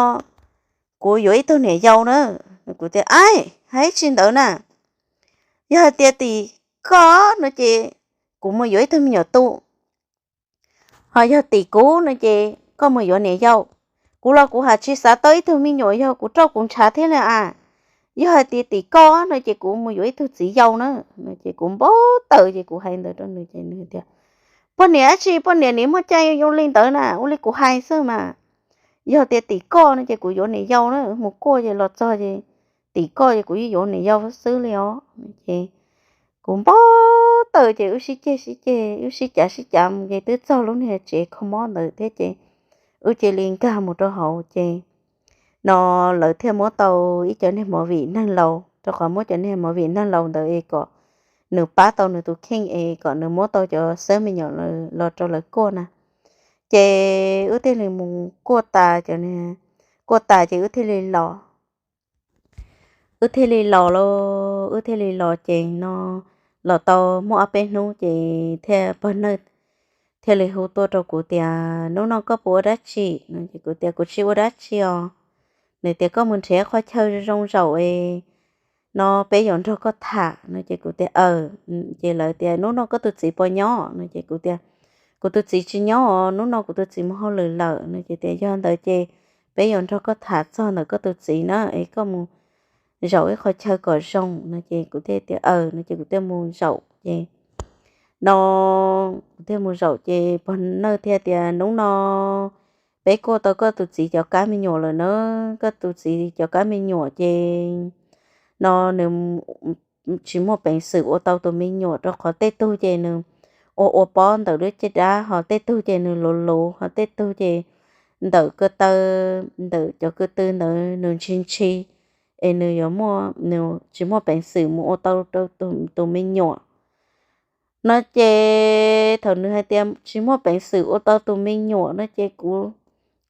kuv yuav ib tug niam yau na. Kuv tias aib, hais tsis ntawd na, yog hais tias tim koj no ces kuv mus yuav ib tug me nyuam tu, ho yog tim kuv no ces koj mus yuav niam yau. Kuv los kuv hais tsis xav tau ib tug me nyuam yog kuv roj kuv ntshav thiab li a. Yog hais tias tim koj no ces kuv mus yuav ib tug txiv yau na. Ces kuv npau taws ces kuv hais ntawd rau nws ces nws tias poj niam dab tsi, poj niam niam muaj cai ua li ntawd na, ua li kuv hais xwb mas. Yog tias tim koj no ces kuv yuav niam yau na, mus kuaj ces los txog ces tim koj ces kuv yeej yuav niam yau xwb li os. Ces kuv npau taws ces wb sib ceg sib ceg wb sib cav sib cav mus ces twb txog lub niag tsev kho mob ntawd thiab ces wb cia li nkag mus rau hauv ces no lawv thiaj muab tau ib cov niag movie neeg laus, rau qhov muab cov niag movie neeg laus ntawd es kom nws pab tau nws tus kheej es kom nws muab tau cov xab me nyuam los rau lawv kuaj na. Ces wb thiaj li mus kuaj tas, kuaj tas ces wb thiaj li los. Wb thiaj li los lauj, wb thiaj li los ces no los tau muaj ob peb hnub ces thiaj pog Nawj thiaj li hu tuaj rau kuv tias hnub no koj puas ua dab tsi no ces kuv tias kuv tsis ua dab tsi os. Nws tias koj mus nrhiav qhov chaw zoo zaum es no peb yuav nrog koj tham no ces kuv tias aw. Ces lawv tias hnub no koj tus txiv puas nyob no ces kuv tias kuv tus txiv tsis nyob os, hnub no kuv tus txiv mus hauj lwm lawm no ces tias yog ntawd ces peb yuav nrog koj tham txog ntawm koj tus txiv na es koj mus zaum ib qhov chaw kom zoo no ces kuv thiaj tias aw no ces kuv thiaj mus zaum ces no kuv thiaj mus zaum ces pog Nawj thiaj tias hnub no peb kuaj tau koj tus txiv cov kab me nyuam lawm na, koj tus txiv cov kab me nyuam ces no nws tsis muaj peev xwm ua tau tus me nyuam rau qhov tej tug ces nws ua ua pob ntawm lub caj dab, ho tej tug ces nws luv luv, ho tej tug ces ntawm ko taw, ntawm cov ko tw ntawd nws ntshis ntshis es nws yuav muaj, nws tsis muaj peev xwm mus ua tau rau tus me nyuam no ces thaum nws hais tias tsis muaj peev xwm ua tau tus me nyuam no ces kuv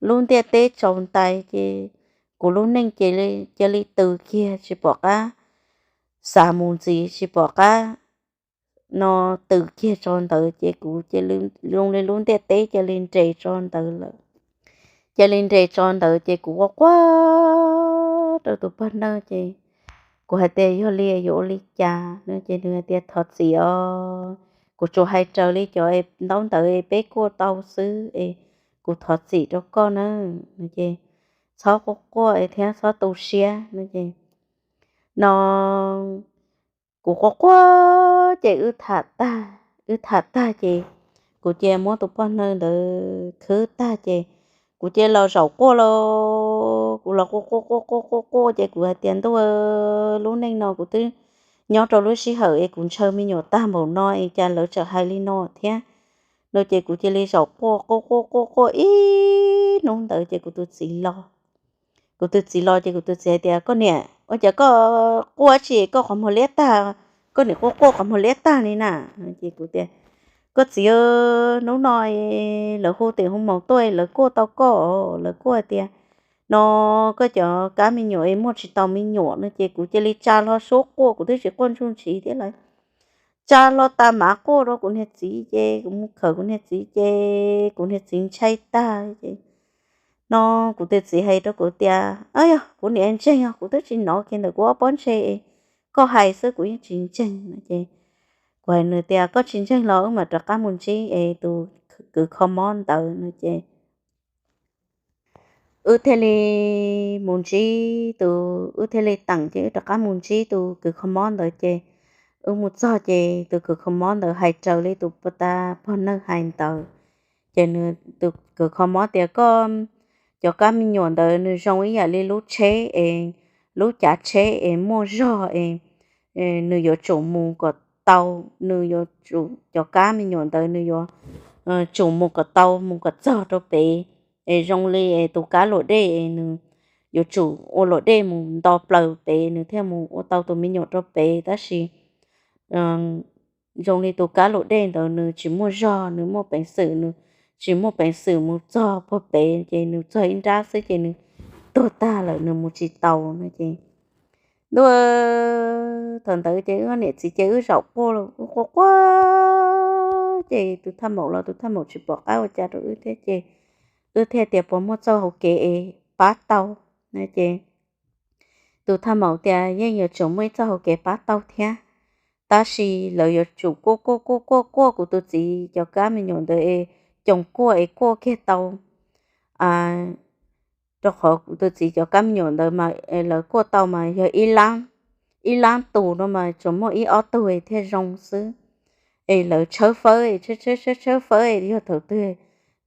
lub ntiaj teb tsaus ntais ces kuv lub neej ces cia li tws kiag tsis pom qab xav mus ntxiv, tsis pom qab no tws kiag tso ntawd ces kuv cia li zoo li lub ntiaj teb cia li nres tso ntawd lawm. Cia li nres tso ntawd ces kuv quaj quaj rau tus pog Nawj ces kuv hais tias yog li yuav ua li cas no ces nws hais tias thov txim os, kuv tsuas hais raws li cov ntaub ntawv peb kuaj tau xwb es kuv thov txim rau koj na no ces txhob quaj quaj thiab txhob tu siab no ces no kuv quaj quaj ces wb tham tag, wb tham tag ces kuv cia muab tus poj Nawj ntawd khwb tag ces kuv cia los zaum quaj lauj, kuv los quaj quaj quaj quaj quaj quaj ces kuv hais tias ntuj, lub neej no kuv twb nyob rau lub sij hawm es kuv ntshaw me nyuam tag npaum no es cas lawv tseem hais li no thiab no ces kuv cia li zaum quaj quaj quaj quaj quaj ib hnub ntawd ces kuv tus txiv los. Kuv tus txiv los ces kuv tus txiv hais tias koj niam, ua cas koj quaj tsis koj qhov muag liab tag, koj niam quaj quaj qhov muag liab tag li na. Ces kuv tias koj txiv, hnub no lawv hu tim hu maus tuaj lawv kuaj tau koj, lawv kuaj tias no koj cov kab me nyuam es muaj tsis tau me nyuam no ces kuv cia li tsa hlo suab quaj, kuv twb tsis quaj ntsuj ntsiv thiab lawm. tsa hlo tas mas quaj rau kuv niag txiv ces kuv mus khawm kuv niag txiv ces kuv niag txiv ntshai tag ces no kuv tus txiv hais rau kuv tias, Yog kuv niam ntseeg os, kuv twb tsis hnov kiag ntawm kuv ob pob ntseg, koj hais xwb kuv yeej tsis ntseeg no ces kuv hais nws tias, Koj tsis ntseeg los wb mam rov qab mus ntsib es tus kws kho mob ntawd no ces wb thiaj li mus ntsib tus, wb thiaj li teem ces wb rov qab mus ntsib tus kws kho mob ntawd ces wb mus txog ces tus kws kho mob ntawd hais raws li tus pog neeg hais ntawd ces nws, tus kws kho mob tias, Koj cov kab me nyuam ntawd nws zoo ib yam li lub tsheb es, lub cav tsheb es muaj zog es nws yuav tsum mus kom tau, nws yuav tsum, cov kab me nyuam ntawd nws yuav tsum mus kom tau, mus kom txog rau pem es zoo li es tus kab luam dej es nws yuav tsum ua luam dej mus nto plaws pem nws thiaj mus ua tau tus me nyuam rau pem. Tab sis zoo li tus kab luam dej ntawd nws tsis muaj zog, nws muaj peev xwm, nws tsis muaj peev xwm mus txog puag pem ces nws txog ib nrab xwb ces nws tuag tag lawm, nws mus tsis tau no ces ntuj, thaum ntawd ces wb niam txiv ces wb zaum quaj, wb quaj quaj ces tus thaj maum los tus thaj maum tsis pom qab ua cas rau wb thiab ces wb thiaj tias, Puas muaj txoj hauv kev es pab tau no ces tus thaj maum tias, Yeej yuav tsum muaj ib txoj hauv kev pab tau thiab, tab sis lawv yuav tsum kuaj kuaj kuaj kuaj kuaj kuv tus txiv cov kab me nyuam ntawd es, coos kuaj es kuaj kiag tau rau qhov kuv tus txiv cov kab me nyuam ntawd mas lawv kuaj tau mas yog ib lab tus no mas tsuas muaj ib ob tug thiaj zoo xwb. Es lawv tshawb fawb, tshawb tshawb fawb, yog thaum twg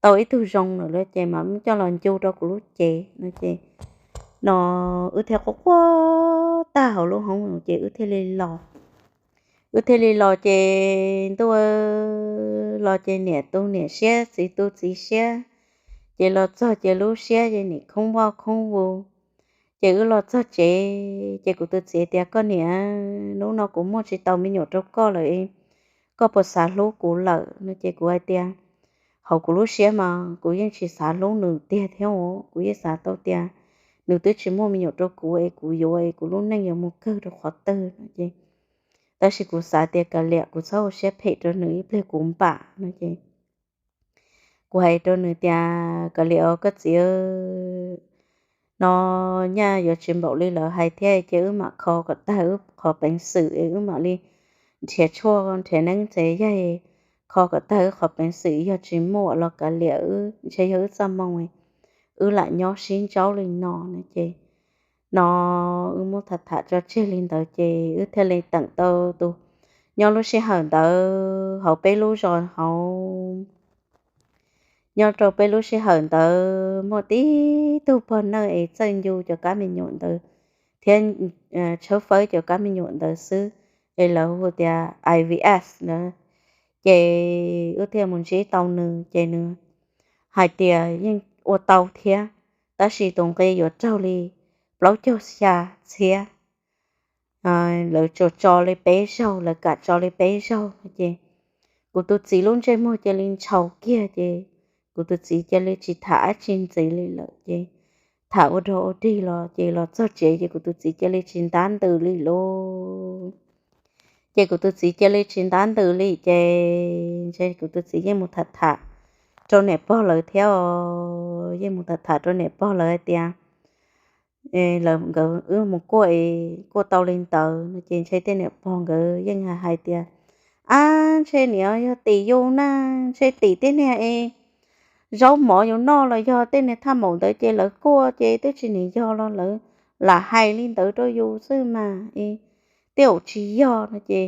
tau ib tug zoo lawm ces mam muab coj los ncu rau kuv lub cev no ces no wb thiaj quaj quaj tag hauv lub hoob ces wb thiaj li los. Wb thiaj li los ces ntuj, los ces niam tu niam siab txiv tu txiv siab, ces los txog ces lub siab ces nim khoob vaj khoob vus. Ces wb los txog tsev ces kuv tus txiv tias, Koj niam, hnub no kuv muaj tsis tau me nyuam rau koj lawm, koj puas xav hlub kuv lawm no ces kuv hais tias, Hauv kuv lub siab mas kuv yeej tsis xav hlub nws tiag thiab, kuv yeej xav tau tias nws twb tsis muaj me nyuam rau kuv es kuv yuav es kuv lub neej yuav mus kawg rau qhov twg no ces tab sis kuv xav tias kav liam, kuv txhob ua siab phem rau nws ib pliag kuv npam no ces kuv hais rau nws tias, Kav liam os koj txiv, no nyaj yuav tsis npaum li lawv hais thiab ces wb mam kho kom tag wb qhov peev xwm es wb mam li nrhiav tshuaj nrhiav neeb ntxiv yaig, kho kom tag wb qhov peev xwm, yog tsis muaj los kav liam, wb ntshe yog wb txoj moo, wb lam nyob sib ntsaub li no no ces no wb muab tham tham tso tseg li ntawd ces wb thiaj li teem tau tus, nyob lub sij hawm ntawd hauv peb lub zos hauv nyob rau peb lub sij hawm ntawd muaj tib tug pog neej es txawj ncu cov kab me nyuam ntawd thiab tshawb fawb cov kab me nyuam ntawd xwb, es lawv hu tias I V F na. Ces wb thiaj mus ntsib tau nws ces nws hais tias yeej ua tau thiab, tab sis tus nqi yuav raug li plaub caug xya txhiab. Lawv tsuas tso li peb zaug, lawv kam tso li peb zaug ces kuv tus txiv lub ntsej muag cia li ntshaus kiag ces kuv tus txiv cia li tsis tham dab tsi ntxiv li lawm ces tham ua dog ua dig los ces los txog tsev ces kuv tus txiv cia li tsis ntab ntws li lauj. Ces kuv tus txiv cia li tsis ntab ntws li ces ntshe kuv tus txiv yeej mus tham tham rau niam pog lawv thiab os, yeej mus tham tham rau niam pog lawv hais tias lawv nkawd wb mus kuaj es kuaj tau li ntawd no ces ntshe tej niam pog nkawd yeej hais tias, Ab, ntshe niam yog tim yus na, ntshe tim tej niag es zaub mov yus noj los yog tej niag thaj maum ntawd ces lawv kuaj ces twb tsis nim yog los lawv lam hais li ntawd rau yus xwb mas, tej zaum tsis yog no ces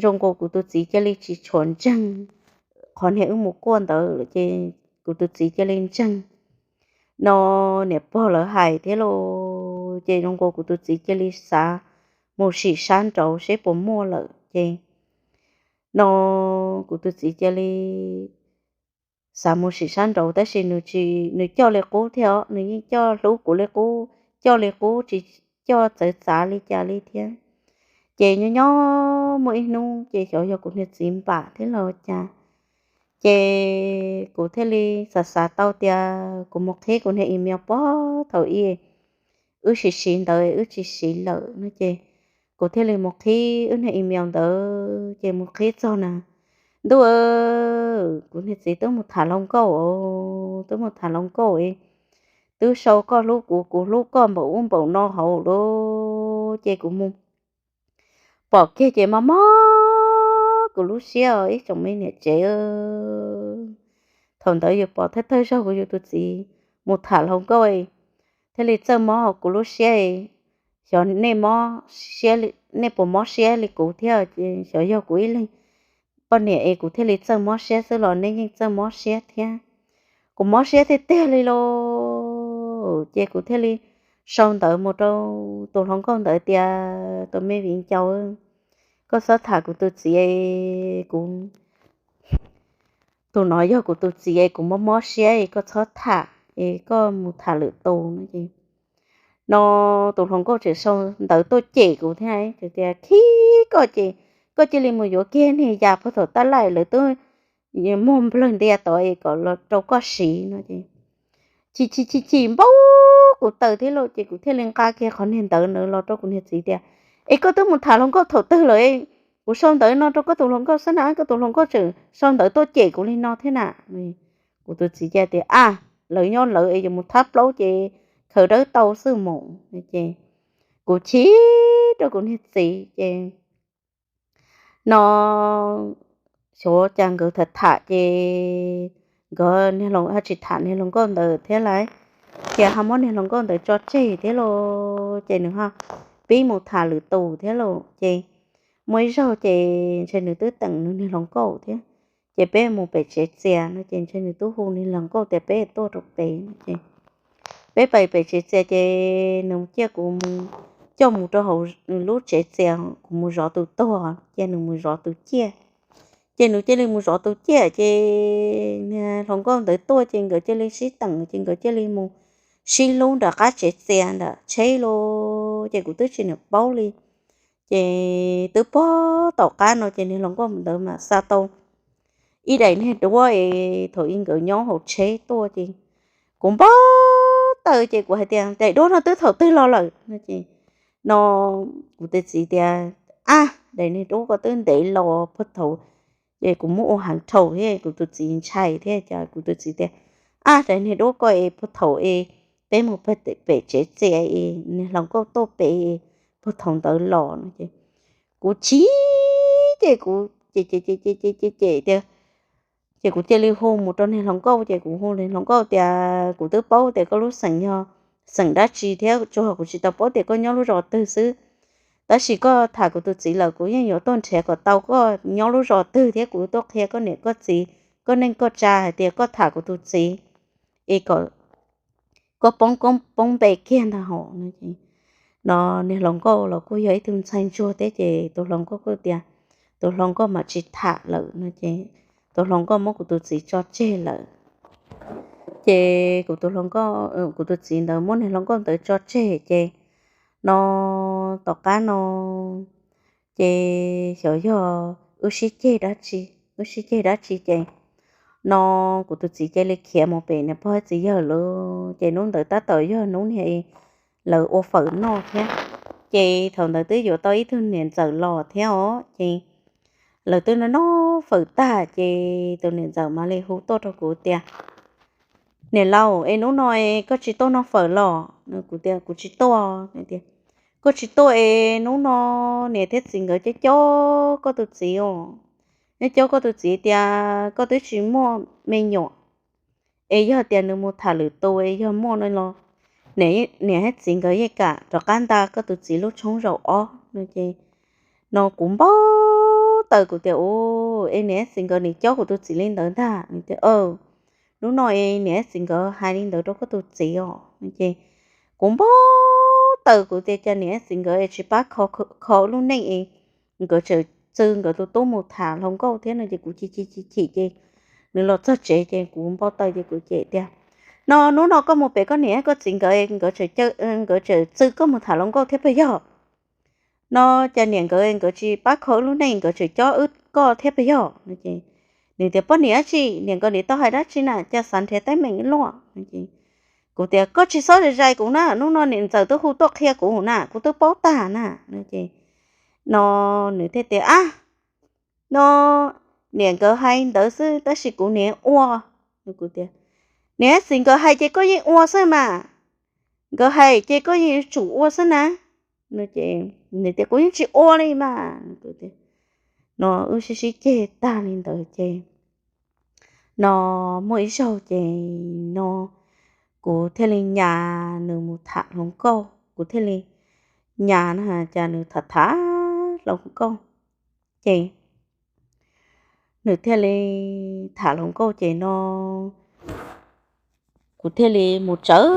zoo nkaus kuv tus txiv cia li tsis tshua ntseeg qhov niag wb mus kuaj ntawd ces kuv tus txiv cia li ntseeg no niam pog lawv hais thiab los ces zoo nkaus kuv tus txiv cia li xav mus sim sab nraud seb puas muaj lawm ces no kuv tus txiv cia li xav mus sim sab nraud tab sis nws tsis, nws coj li qub thiab os, nws yeej coj hlub kuv li qub, coj li qub tsis coj txawv txav li cas li thiab. Ces nyob nyob muaj ib hnub ces xyov yog kuv niag txiv npam thiab los cas ces kuv thiaj li xav xav tau tias kuv mus qhib kuv niag email puag thaum ub wb siv siv ntawd wb tsis siv lawm no ces kuv thiaj li mus qhib wb niag email ntawd ces mus qhib txog na, ntuj, kuv niag txiv twb mus tham hluas nkauj, twb mus tham hluas nkauj, twb sau koj hlub kuv, kuv hlub koj npaum ub npaum no hauv lawm ces kuv mus pom kiag ces mob mob kuv lub siab os ib tsoom me niam tsev. Thaum ntawd yus pom thawj thawj zaug kuv yus tus txiv mus tham hluas nkauj thiaj li txawj mob kuv lub siab. Xyov nej mob siab, nej puas mob siab li kuv thiab, xyov yog kuv ib leeg poj niam es kuv thiaj li txawj mob siab xwb los nej yeej txawj mob siab thiab. Kuv mob siab tiag tiag li lauj ces kuv thiaj li sau ntawv mus rau tus hluas nkauj ntawd tias, tus me viv ncaus, koj txhob tham kuv tus txiv, kuv tus no yog kuv tus txiv es kuv mob mob siab es koj txhob tham, es koj mus tham lwm tus no ces no tus hluas nkauj tseem sau ntawv tuaj cem kuv thiab tias khib koj ces koj cia li mus yuav kiag niag yas puag thaum tab laim lawv twb muag nplawg ntias tod es kom los rau koj siv no ces chim chim chim chim npaum kuv taws thiab lauj ces kuv thiaj li nqa kiag qhov niag ntawv ntawd los rau kuv niag txiv tias, es koj twb mus tham hluas nkauj thaum twg lawm? Kuv sau ntawv no rau koj tus hluas nkauj xwb na, koj tus hluas nkauj tseem sau ntawv tuaj cem kuv li no thiab na. Kuv tus txiv ca tias, a, lawv nyob lawv es yuav mus thab plaub ces khaws dawb tau xwb mus ces kuv chim rau kuv niag txiv ces no xyov cas nkawd tham tham ces nkawd niag hluas, tsis tham niag hluas nkauj ntawd thiab lawm, ces ho muab niag hluas nkauj ntawd tso tseg thiab lauj ces nws ho pib mus tham lwm tus thiab lauj ces muaj ib zaug ces ntshe nws twb teem nws niag hluas nkauj thiab ces peb mus pem tsev txias no ces ntshe nws twb hu niag hluas nkauj tias peb tuaj rau pem no ces peb pais pem tsev txias ces nws cia kuv mus, coj mus rau hauv lub tsev txias, kuv mus zov tus tuag ces nws mus zov tus ciaj. Ces nws cia li mus zov tus ciaj ces niag hluas nkauj ntawd tuaj ces nkawd cia li sib teem ces nkawd cia li mus sib hlub nram qab tsev txias nram tsheb lauj ces kuv twb tsis nyiam paub li. Ces twb pog tom qab no ces niag hluas nkauj ntawd mas xa tau ib daim niag duab es thaum ub nkawd nyob hauv tsheb tuaj ces kuv npau taws ces kuv hais tias, daim duab no twb thaum twg los lawm no ces no kuv tus txiv tias, ab, daim niag duab ko twb ntev los puag thaum, ces kuv muab ua heev rhau thiab kuv tus txiv ntshai thiab ces kuv tus txiv tias, ab, daim niag duab ko es puag thaum es peb mus pem tsev txias es niag hluas nkauj tuaj pem puag thaum ntawd los no ces kuv chim ces kuv cem cem cem cem cem tias, ces kuv cia li hu mus rau niag hluas nkauj ces kuv hu niag hluas nkauj tias, kuv twb paub tias koj lub xeem yog xeem dab tsi thiab tsuas yog kuv tsis tau paub tias koj nyob lub zos twg xwb, tab sis koj tham kuv tus txiv lawm kuv yeej yuav tuaj nrhiav kom tau koj nyob lub zos twg thiab kuv tuaj qhia koj niam koj txiv, koj neej koj tsa hais tias koj tham kuv tus txiv es kom koj poob koob poob npe kiag ntag hos no ces no niag hluas nkauj los kuj yog ib tug ntxhais ntsuag thiab ces tus hluas nkauj kuj tias, tus hluas nkauj mas tsis tham lawm no ces tus hluas nkauj muab kuv tus txiv tso tseg lawm. Ces kuv tus hluas nkauj, kuv tus txiv ntawd muab niag hluas nkauj ntawd tso tseg ces no tom qab no ces xyov yog wb sib ceg dab tsi, wb sib ceg dab tsi ces no kuv tus txiv cia li khiav mus pem niam pog txiv yawg lawm ces hnub ntawd tab tom yog hnub niag lawv ua fawm noj thiab. Ces thaum ntawd twb yuav tau ib tug niam ntxawm los thiab os ces lawv twb noj noj fawm tag ces tus niam ntxawm mam li hu tuaj rau kuv tias, niam laus, es hnub no es koj tsis tuaj noj fawm los? Kuv tias kuv tsis tuaj. Tias koj tsis tuaj es hnub no niam thiab txiv nkawd cob cob koj tus txiv os, nyob cob koj tus txiv tias koj twb tsis muaj me nyuam, es yog tias nws mus tham lwm tus es yog muaj no los niam thiab txiv nkawd yeej kam rov qab nta koj tus txiv lub tshoob zaum ob no ces no kuv npau taws kuv tias, u, es niam thiab txiv nkawd nim cob kuv tus txiv li ntawd ntag. Nws tias, hnub no es niam thiab txiv nkawd hais li ntawd rau koj tus txiv os no ces kuv npau taws kuv tias cas niam thiab txiv nkawd es tsis pab kho, kho lub neej es nkawd tseem txw nkawd tus tub mus tham hluas nkauj thiab no ces kuv chim chim chim chim ces nws los txog tsev ces kuv npau taws ces kuv cem tias, no hnub no koj mus pem koj niam koj txiv nkawd, nkawd tseem caw, nkawd tseem txw koj mus tham hluas nkauj thiab puas yog? No cas niam nkawd, nkawd tsis pab kho wb lub neej nkawd tseem cob wb koj thiab puas yog no ces nws tias, poj niam dab tsi, niam nkawd nim tau hais dab tsi na, cas xav nrhiav teeb meem luaj no ces kuv tias koj tsis txhob zais zais kuv na, hnub no niam ntxawm twb hu tuaj qhia kuv na, kuv twb paub tag na no ces No nws thiaj tias, Ab, no niam nkawd hais ntawd xwb tab sis kuv niam ua. Kuv tias, Niam txiv nkawd hais ces koj yeej ua xwb mas, nkawd hais ces koj yeej yuav tsum ua xwb na. Nws tias, Kuv yeej tsis ua li mas. No wb sib sib ceg tag li ntawd ces no muaj ib zaug ces no kuv thiaj li nyas nws mus tham hluas nkauj, kuv thiaj li nyas no cas nws tham tham hluas nkauj ces nws thiaj li tham hluas nkauj ces no kuv thiaj li mus tsawv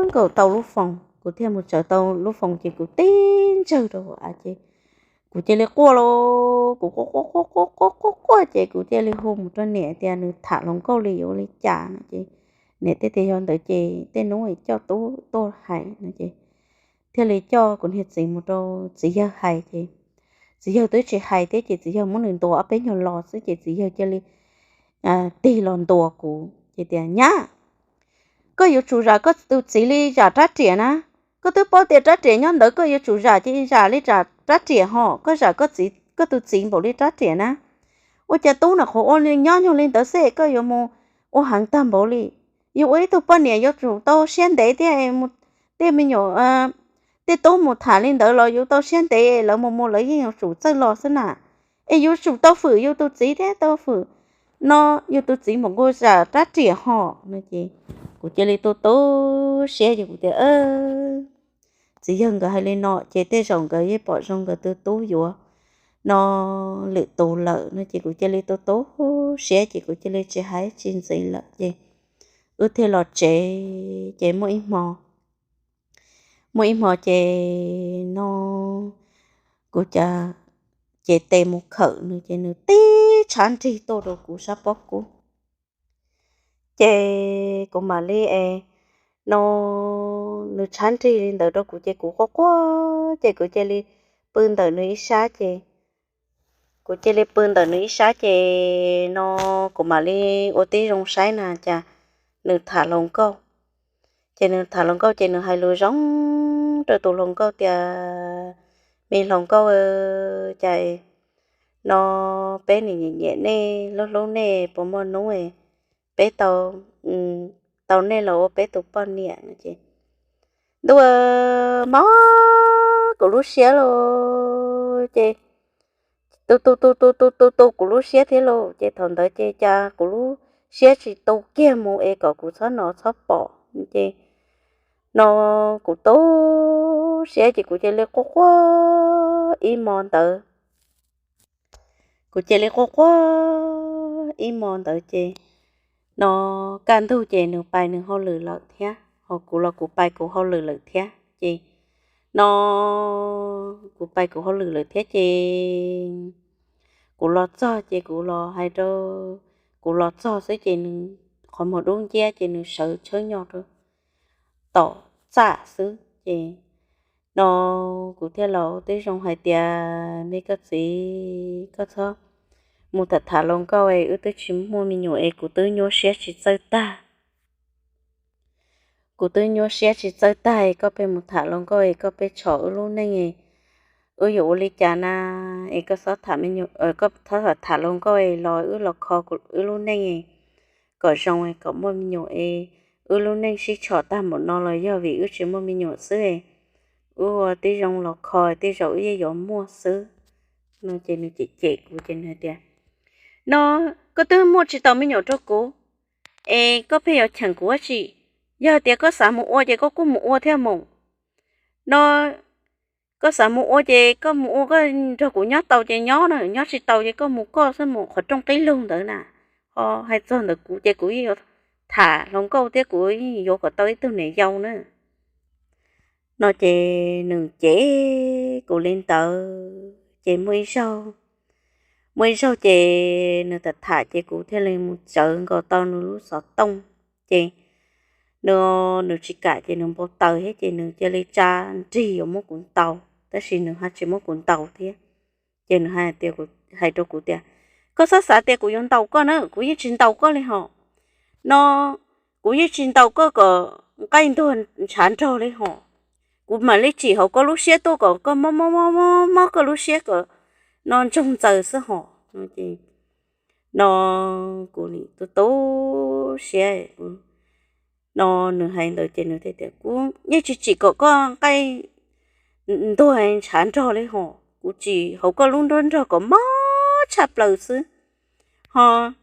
nkaus tau lub foos, kuv thiaj mus tsawv tau lub foos ces kuv tib ntsawg rau hauv av ces kuv cia li quaj los kuv quaj quaj quaj quaj quaj quaj ces kuv cia li hu mus rau niam tias nws tham hluas nkauj li yuav ua li cas no ces niam thiaj tias yog ntawd ces tej hnub coj tub tuaj hais no ces thiaj li coj kuv niag txiv mus rau txiv yawg hais ces txiv yawg twb tsis hais thiab ces txiv yawg muab nws ntuas ob peb nyuag los xwb ces txiv yawg cia li tig los ntuas kuv ces tias, Nyab, koj yuav tsum zam koj tus txiv li zam rab riam na. Koj twb paub tias rab riam nyob ntawd koj yuav tsum zam ces zam li zam rab riam hos, koj zam koj tus txiv npaum li rab riam na. Ua cas tub no qhuav ua nyob nyuag li ntawd xwb koj yuav mus ua heev tag npaum li. Yus ua ib tug poj niam yuav tsum tau siab ntev thiab, tej me nyuam tej tub mus tham li ntawd los yuav tau siab ntev, lawv mus mus lawv yeej yuav tsum txawj los xwb na. Es yuav tsum tau fwm yus tus txiv thiab tau fwm no yus tus txiv npaum nkaus zam rab riam hos no ces kuv cia li tu tu siab ces kuv tias, Txiv yawg nkawd hais li no ces tej zaum nkawd yeej pom zoo nkawd tus tub yuav no lwm tus lawm no ces kuv cia li tu tu siab ces kuv cia li tsis hais tsis ntxiv lawm ces wb thiaj los tsev ces muaj ib hmo muaj ib hmo ces no kuv cas cev tes mus khawm nws ces nws tib tshav nrig tuaj rau kuv sab pob kub. Ces kuv mam li es no nws tshav nrig li ntawd rau kuv ces kuv quaj quaj ces kuv cia li pw ntawm nws ib sab ces kuv cia li pw ntawm nws ib sab ces no kuv mam li ua tib zoo saib na cas nws tham hluas nkauj. Ces nws tham hluas nkauj ces nws hais lus zoo rau tus hluas nkauj tias, Me hluas nkauj, cas no peb nim nyiam nyiam nej hlub hlub nej puas muaj hnub peb tau tau nej los ua peb tus poj niam no ces ntuj, mob kuv lub siab lauj ces tu tu tu tu tu tu tu kuv lub siab thiab lauj ces thaum ntawd ces cas kuv lub siab tsis tu kiag mus es kom kuv txhob hnov txhob pom ces no kuv tu siab ces kuv cia li quaj quaj ib hmo ntawd. Kuv cia li quaj quaj ib hmo ntawd ces no kaj ntug ces nws pais nws hauj lwm lawm thiab ho kuv los kuv pais kuv hauj lwm lawm thiab ces no kuv pais kuv hauj lwm lawm thiab ces kuv los txog ces kuv los hais rau, kuv los txog xwb ces nws qhov muag dub nciab ces nws sawv tshawb nyo rau tom txaj xwb ces no kuv thiaj los tib zoo hais tias, Me koj txiv, koj txhob mus tham tham hluas nkauj es wb twb tsis muaj me nyuam es kuv twb nyuaj siab tsis txawj tag. Kuv twb nyuaj siab tsis txawj tag es koj pheej mus tham hluas nkauj es koj pheej tshom wb lub neej es wb yuav ua li cas na? Es koj txhob tham me nyuam, koj txhob tham hluas nkauj es los wb los kho wb lub neej es kom zoo es kom muaj me nyuam es wb lub neej sib tshom tag npaum no los yog vim wb tsis muaj me nyuam xwb es wb ua tib zoo los kho tej zaum wb yeej yuav muaj xwb no ces nws cem cem kuv ces nws hais tias, No koj twb muaj tsis tau me nyuam rau kuv es koj pheej yuav cheem kuv dab tsi? Yog tias koj xav mus ua ces koj kuj mus ua thiaj mus. No koj xav mus ua ces koj mus ua, koj nrog kuv nyob tau ces nyob na, nyob tsis tau ces koj mus koj xwb, mus qhov rooj qib lug ntawd na. Ho hais txog ntawm kuv ces kuv yeej yuav tham hluas nkauj thiab kuv yeej yuav kom tau ib tug niam yau na. No ces nws cem kuv li ntawd ces muaj ib zaug, muaj ib zaug ces nws tham tham ces kuv thiaj li mus tsawv nkaus tau nws lub xov tooj ces nws, nws tsis kam ces nws npau taws thiab ces nws cia li tsa nrig yuav muab kuv ntaus tab sis nws ho tsis muab kuv ntaus thiab. Ces nws hais tias, hais rau kuv tias, Koj txhob xav tias kuv yuav ntaus koj na, kuv yeej tsis ntaus koj li hos. No kuv yeej tsis ntaus koj kom nqaij ntuag ntshav nrog li hos. kuv mam li tsim hauv koj lub siab tuaj kom koj mob mob mob mob koj lub siab kom no ntsoog ntxaws xwb hos. No kuv nim tu tu siab no nws hais ntawd ces nws tias kuv yeej tsis tsim kom koj nqaij ntuag ntshav nrog li hos, kuv tsim hauv koj lub nruab nrog kom mob tshaj plaws xwb. Hos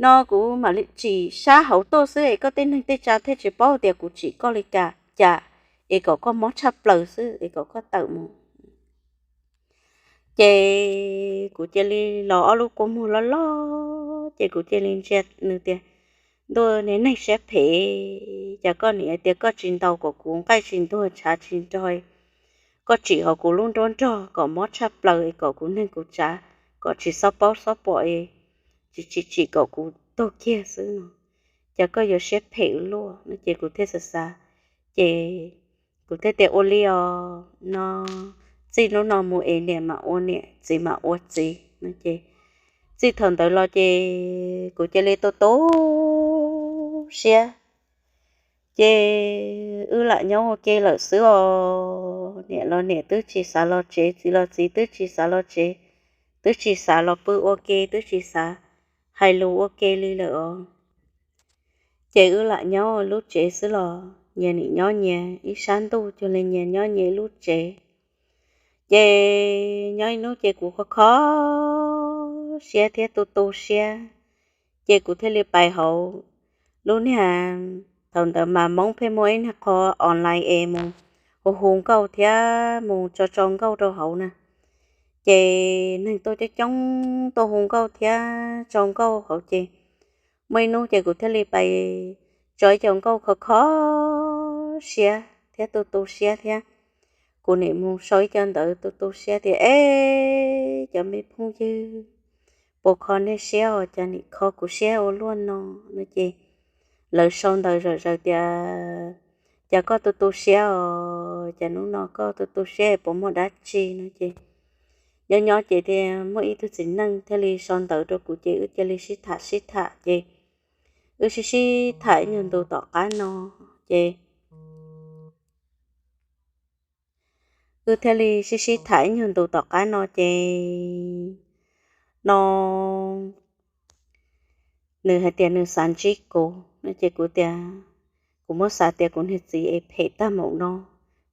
no kuv mam li tsim sab hauv tuaj xwb es koj tej neeg tej tsa thiaj tsis paub tias kuv tsim koj li cas cas es kom koj mob tshaj plaws xwb es kom koj tawm mus. Ces kuv cia li los ob lub kua muag loj loj ces kuv cia li ntsia nws tias, ntuj, niag neeg siab phem, cas koj nim hais tias koj tsis ntaus kom kuv nqaij tsis ntuag ntshav tsis nrog, koj tsim hauv kuv lub nruab nrog kom mob tshaj plaws es kom kuv neeg kuv tsav kom tsis xob paub xob pom es tsis tsim tsim kom kuv tuag kiag xwb no, cas koj yuav siab phem ua luaj no ces kuv thiaj xav xav ces kuv thiaj tias ua li os no, txij hnub no mus es niam mam ua niam, txiv mam ua txiv no ces txij thaum ntawd los ces kuv cia li tu tu siab ces wb lam nyob ua ke lawm xwb os. Niam los niam twb tsis xav los tsev, txiv los txiv twb tsis xav los tsev, twb tsis xav los pw ua ke, twb tsis xav hais lus ua ke li lawm os. Ces wb lam nyob lub tsev xwb los nyias nim nyob nyias ib sab ntuj, cuag li nyias nyob nyias ib lub tsev. Ces nyob ib hnub ces kuv kho kho siab thiab tu tu siab, ces kuv thiaj li pais hauv lub niag, thaum ntawd mas Hmoob pheej muaj ib niag qho online es mus hu hu nkauj thiab mus tso tso nkauj rau hauv na. Ces neeg tuaj coob coob tuaj hu nkauj thiab tso nkauj hauv ces muaj ib hnub ces kuv thiaj li pais tso ib co nkauj kho kho siab thiab tu tu siab thiab. Kuv nim mus sau ib co ntawv tu tu siab tias, eb, cov me phooj ywg, puas kho nej siab os, cas nim kho kuv siab ua luaj no no ces lawv sau ntawv zom zaws tias, cas koj tu tu siab os, cas hnub no koj tu tu siab puas muaj dab tsi no ces nyob nyob ces thiaj muaj ib tug txiv neej thiaj li sau ntawv rau kuv ces wb cia li sib tham sib tham ces wb sib sib tham ib nyuag ntu tom qab no ces wb thiaj li sib sib tham ib nyuag ntu tom qab no ces no nws hais tias nws xav ntsib kuv no ces kuv tias, kuv muab xav tias kuv niag txiv es phem tag npaum no,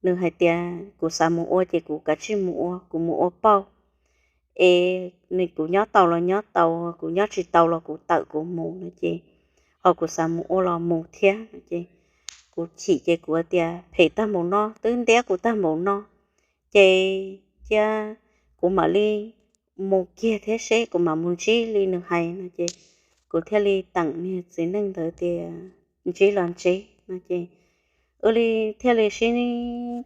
nws hais tias kuv xav mus ua ces kuv kav tsij mus ua, kuv mus ua pauj es nws, kuv nyob tau los nyob tau, kuv nyob tsis tau los kuv tawm kuv mus no ces, ho kuv xav mus ua los mus thiab no ces kuv chim ces kuv tias phem tag npaum no, twb ntiab kuv tag npaum no ces cia kuv mam li mus kiag thiab seb kuv mam mus ntsib li nws hais no ces kuv thiaj li teem niag txiv neej ntawd tias ntsib los ntsib no ces wb li thiaj li sib,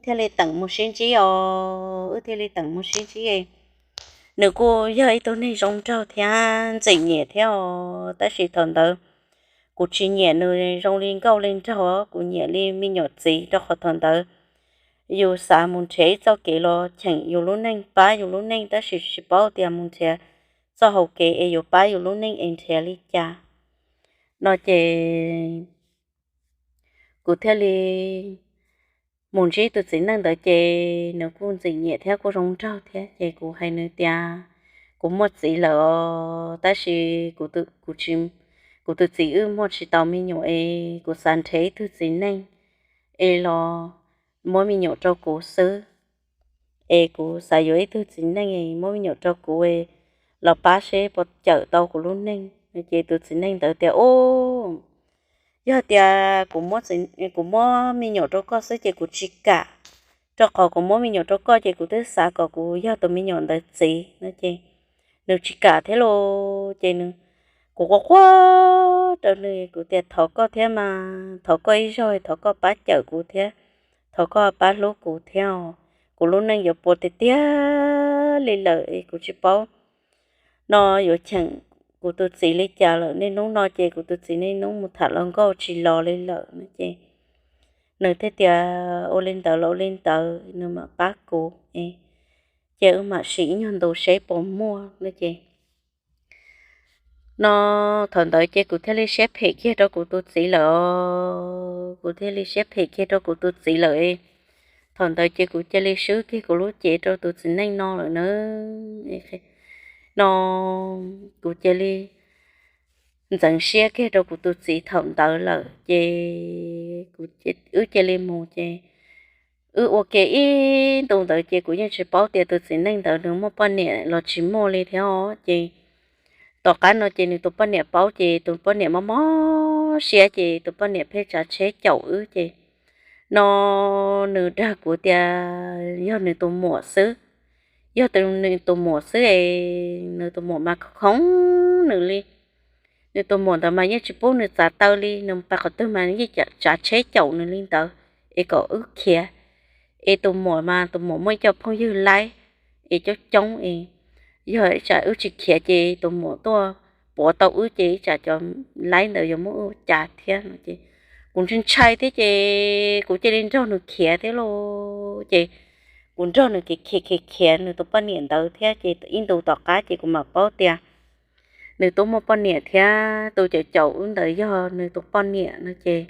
thiaj li teem mus sib ntsib os, wb thiaj li teem mus sib ntsib. Nws kuj yog ib tug neeg zoo nraug thiab ntxim nyiam thiab os, tab sis thaum ntawd kuv tsis nyiam nws zoo li nkauj li nraug, kuv nyiam li me nyuam txiv, rau qhov thaum ntawd yus xav mus nrhiav ib txoj kev los cheem yus lub neej, pab yus lub neej, tab sis tsis paub tias mus nrhiav txoj hau kev es yuav pab yus lub neej es nrhiav li cas no ces kuv thiaj li mus ntsib tus txiv neej ntawd ces nws kuj ntxim nyiam thiab kuj zoo nraug thiab ces kuv hais nws tias kuv muaj txiv lawm os, tab sis kuv tus txiv wb muaj tsis tau me nyuam es kuv xav nrhiav ib tug txiv neej es los muab me nyuam rau kuv xwb. Es kuv xav yuav ib tug txiv neej muab me nyuam rau kuv los pab seb puas cawm tau kuv lub neej no ces tus txiv neej ntawd tias, u, yog tias kuv muab me nyuam rau koj xwb ces kuv tsis kam, rau qhov kuv muab me nyuam rau koj ces kuv twb xav kom kuv yog tus me nyuam ntawd txiv no ces nws tsis kam thiab lauj. Ces nws, kuv quaj quaj rau nws, kuv tias thov koj thiab mas, thov koj ib zaug, thov koj pab cawm kuv thiab, thov koj pab hlub kuv thiab, kuv lub neej yuav puas tiag tiag li lawm es kuv tsis paub no yuav cheem kuv tus txiv li cas lawm. Niaj hnub no ces kuv tus txiv niaj hnub mus tham hluas nkauj tsis los li lawm no ces nws thiaj tias ua li ntawd los ua li ntawd, nws mam pab kuv, ces wb mam sim ib nyuag ntu seb puas muaj no ces no thaum ntawd ces kuv thiaj li siab phem kiag rau kuv tus txiv lawm, kuv thiaj li siab phem kiag rau kuv tus txiv lawm. Thaum ntawd ces kuv cia li swb kiag kuv lub cev rau tus txiv neej no lawm na. No kuv cia li ntxeev siab kiag rau kuv tus txiv thaum ntawd lawm ces wb cia li mus ces wb ua ke ib ntus ntawd ces kuv yeej tsis paub tias tus txiv neej ntawd nws muaj poj niam los tsis muaj li thiab os. Ces tom qab no ces nws tus poj niam paub ces tus poj niam mob mob siab ces tus poj niam pheej tsav tsheb caum wb ces no nws dag kuv tias yog nws tus muam xwb, yog nws tus muam xwb es nws tus muam mas khoov nws li. Nws tus muam ntawd mas yeej tsis pub nws txav taw li, nws mus pab qhov twg mas yeej tsav tsheb caum nws li ntawd es kom wb khiav. Es tus muam mas tus muam muaj ib co phooj ywg laib es coob coob es yog ib tsam wb tsis khiav ces tus muam tuaj puav tau wb ces ib tsam cov laib ntawd yuav muab wb ua cas thiab no ces kuv ntshai ntshai thiab ces kuv cia li nrog nws khiav thiab lauj. Ces kuv nrog nws khiav khiav khiav khiav nws tus poj niam ntawd thiab ces ib ntus tom qab ces kuv mam paub tias nws twb muaj poj niam thiab tus caum caum wb ntawd yog nws tus poj niam no ces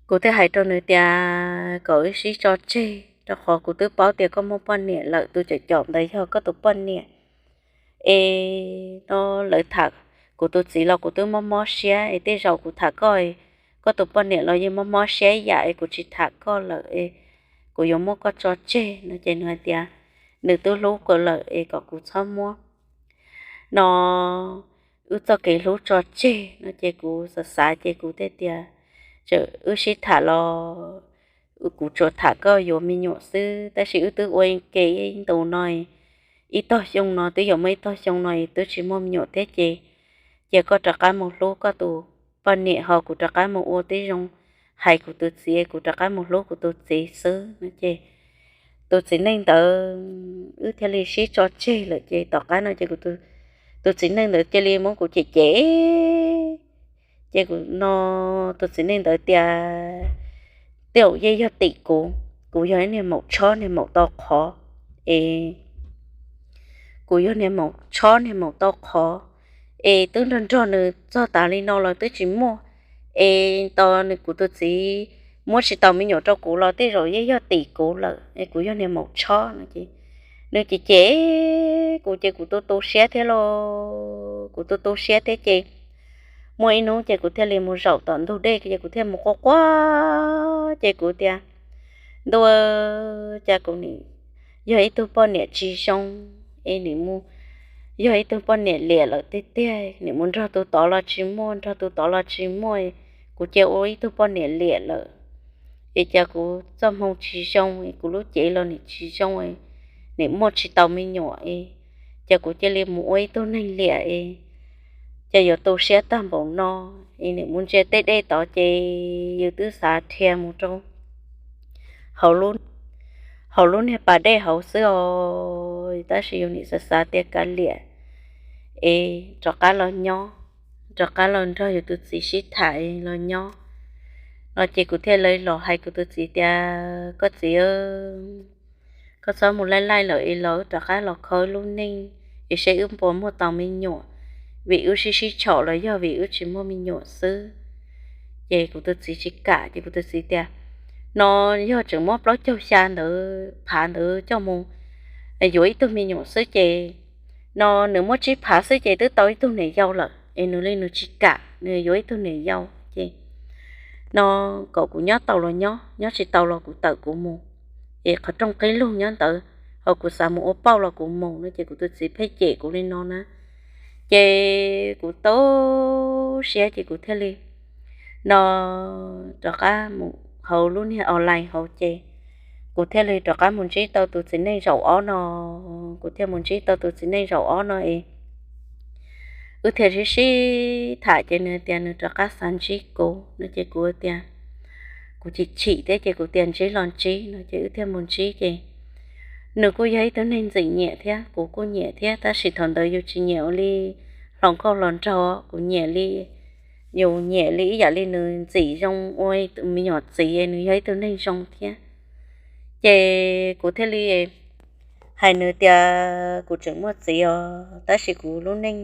kuv thiaj hais rau nws tias kom wb sib tso tseg rau qhov kuv twb paub tias koj muaj poj niam lawm, tus caum caum ntawd yog koj tus poj niam. Es no lawv tham kuv tus txiv los kuv twb mob mob siab es tej zaum kuv tham koj, koj tus poj niam los yeej mob mob siab ib yam es kuv tsis tham koj lawm es kuv yuav muab koj tso tseg no ces nws hais tias nws twb hlub kuv lawm es kom kuv txhob muab no wb txoj kev hlub tso tseg no ces kuv xav xav ces kuv thiaj tias txawm wb sib tham los kuv tsuas tham koj yuav me nyuam xwb tab sis wb twb ua ke ib ntus no ib tog xyoo no twb yuav muaj ib tog xyoo no twb tsis muaj me nyuam thiab ces cia koj rov qab mus hlub koj tus poj niam ho kuv rov qab mus ua tib zoo hais kuv tus txiv, kuv rov qab mus hlub kuv tus txiv xwb no ces tus txiv neej ntawd wb thiaj li sib tso tseg lawm ces tom qab no ces tus txiv neej ntawd cia li muab kuv cem cem ces kuv no tus txiv neej ntawd tias tej zaum yeej yog tim kuv, kuv yog ib niag maum tshob niag maum tau qhov es kuv yog niag maum tshob niag maum tau qhov es twb nrog nrog nws txog tas li no los twb tsis muaj es tos kuv tus txiv muab tsis tau me nyuam rau kuv los tej zaum yeej yog tim kuv lawm es kuv yog niag maum tshob no ces nws cem cem kuv ces kuv tu tu siab thiab lauj, kuv tu tu siab thiab ces muaj ib hnub ces kuv thiaj li mus zaum tom ntug dej ces kuv thiaj mus quaj quaj ces kuv tias ntuj, cas kuv nim yog ib tug poj niam tsis zoo es nim mus yog ib tug poj niam liam lawm tiag tiag, nim mus nrog tus tod los tsis muaj, nrog tus tod los tsis muaj, kuv cia ua ib tug poj niam liam lawm es cas kuv txoj hmoo tsis zoo es kuv lub cev los nim tsis zoo, nim muaj tsis tau me nyuam es cas kuv cia li mus ua ib tug neeg liam es cas yuav tu siab tag npaum no es nim mus ntsia tej dej tod ces yus twb xav dhia mus rau hauv lub niag pas dej hauv xwb os, tab sis yus nim xav xav tias kav liam es rov qab los nyob, rov qab los nrog yus tus txiv sib tham los nyob no ces kuv thiaj li los hais kuv tus txiv tias koj txiv, koj txhob mus laij laij lawm es los wb rov qab los kho wb lub neej es seb wb puas muaj tau me nyuam, vim wb sib sib tshom los yog vim wb tsis muaj me nyuam xwb. Ces kuv tus txiv tsis kam ces kuv tus txiv tias no yog tseem muab plaub caug xya ntawd phav ntawd coj mus yuav ib tug me nyuam xwb ces no nws muab tsib phav xwb ces twb tau ib tug niam yau lawm es nws li nws tsis kam, nws yuav ib tug niam yau ces no kom kuv nyob tau los nyob, nyob tsis tau los kuv tawm kuv mus es qhov rooj qib lug nyob ntawd, ho kuv xav mus ua pauj los kuv mus no ces kuv tus txiv pheej cem kuv li no na. Ces kuv tu siab ces kuv thiaj li no rov qab mus hauv lub niag online hauv ces kuv thiaj li rov qab mus ntsib tau tus txiv neej zaum ob no. Kuv thiaj mus ntsib tau tus txiv neej zaum ob no es wb thiaj sib sib tham ces nws tias nws rov qab xav ntsib kuv no ces kuv tias kuv chim chim thiab ces kuv tias ntsib los ntsib no ces wb thiaj mus ntsib ces nws kuj yog ib tug neeg ntxim nyiam thiab kuv kuj nyiam thiab tab sis thaum ntawd yus tsis nyiam ua li hluas nkauj hluas nraug, kuv nyiam li, yus nyiam li ib yam li nws ntxim zoo ua me nyuam txiv, nws yog ib tug neeg zoo thiab. Ces kuv thiaj li hais nws tias kuv tseem muaj txiv os tab sis kuv lub neej,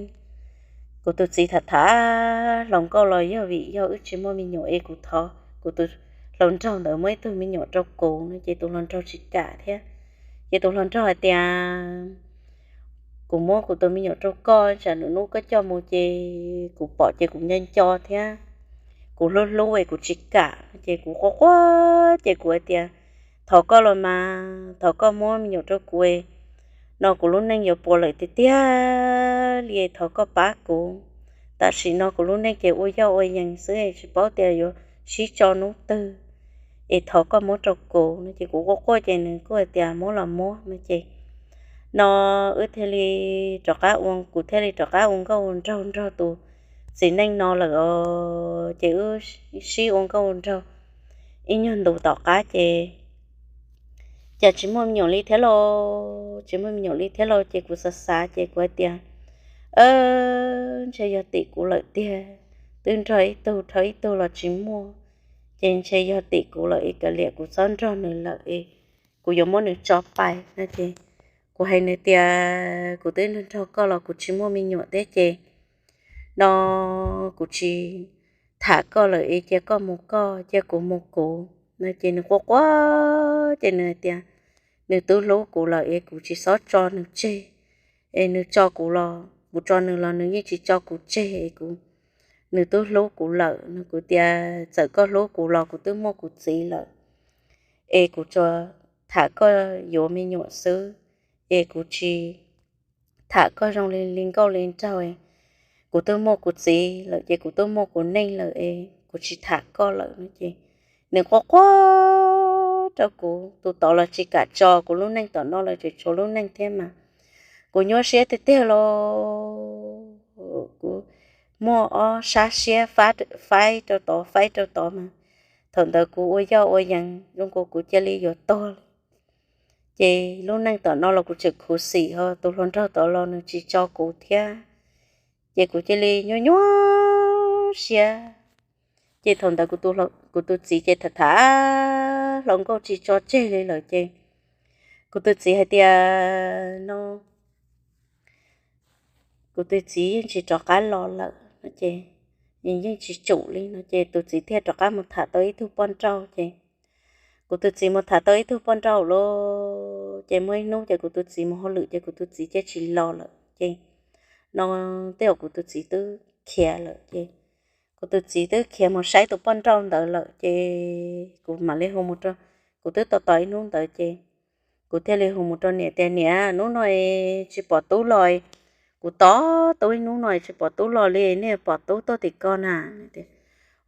kuv tus txiv tham tham hluas nkauj los yog vim yog wb tsis muaj me nyuam es kuv thov kuv tus hluas nraug ntawd muab ib tug me nyuam rau kuv no ces tus hluas nraug tsis kam thiab. Ces tus hluas nraug hais tias, kuv muab kuv tus me nyuam rau koj, tsam lwm hnub koj coj mus ces kuv pom ces kuv nco nco thiab, kuv hlub hlub es kuv tsis kam. Ces kuv quaj quaj ces kuv hais tias, thov koj los mas, thov koj muab me nyuam rau kuv no, kuv lub neej yuav puas lawm tiag tiag li, thov koj pab kuv. Tam sim no kuv lub neej ces ua yoj ua yees xwb, tsis paub tias yuav sib tso hnub twg, es thov koj muab rau kuv no. Ces kuv quaj quaj ces nws kuj hais tias muab los muab no ces no wb thiaj li rov qab ua, kuv thiaj li rov qab ua nkauj ua nraug nrog tus txiv neej no lawm os. Ces wb sib ua nkauj ua nraug ib nyuag ntus tom qab ces cas tsis muaj me nyuam li thiab lauj, tsis muaj me nyuam li thiab lauj. Ces kuv xav xav ces kuv hais tias, ntshe yog tim kuv lawm tiag, twb nrog ib tug dhau ib tug los tsis muaj, ces ntshe yog tim kuv lawm es kav liam kuv txhob nrog nws lawm es kuv yuav muab nws tso pais no ces kuv hais nws tias, kuv twb nrog koj los kuv tsis muaj me nyuam thiab ces no kuv tsis tham koj lawm es cia koj mus koj, cia kuv mus kuv no. Ces nws quaj quaj ces nws hais tias nws twb hlub kuv lawm es kuv tsis txhob tso nws tseg, es nws tso kuv los, kuv tso nws los nws yeej tsis tso kuv tseg es kuv, nws twb hlub kuv lawm no. Kuv tias txawm koj hlub kuv los kuv twb muaj kuv txiv lawm, es kuv tsuas tham koj yuav me nyuam xwb, es kuv tsis tham koj zoo li nkauj li nraug, kuv twb muaj kuv txiv lawm ces kuv twb muaj kuv neej lawm es kuv tsis tham koj lawm no. Ces nws quaj quaj rau kuv, tus tod los tsis kam tso, kuv lub neej tom no los tseem tshuav lub neej thiab mas kuv nyuaj siab tiag tiag los kuv muaj ob sab siab faib rau tod faib rau tod mas thaum ntawd kuv ua yoj ua yees zoo nkaus kuv cia li yuav tuag li. Ces lub neej tom no los kuv tseem khuv xim ho tus hluas nraug tod los nws tsis tso kuv thiab, ces kuv cia li nyuaj nyuaj siab. Ces thaum ntawd kuv tus txiv ces tham tham hluas nkauj tsis tso tseg li lawm ces kuv tus txiv hais tias no kuv tus txiv yeej tsis rov qab los lawm no ces yeej tsis tsum li no ces tus txiv thiaj rov qab mus tham tau ib tug poj nrauj ces kuv tus txiv mus tham tau ib tug poj nrauj lawm ces muaj ib hnub ces kuv tus txiv mus hauj lwm ces kuv tus txiv cia tsis los lawm ces no tej zaum kuv tus txiv twb khiav lawm ces kuv tus txiv twb khiav mus saib tus poj nrauj ntawd lawm ces kuv mam li hu mus rau, kuv twb tos tos ib hnub ntawd ces kuv thiaj li hu mus rau niam tias niam, hnub no tsis pom tub los, kuv tos tub ib hnub no tsis pom tub los li, nej pom tub tuaj tim ko na?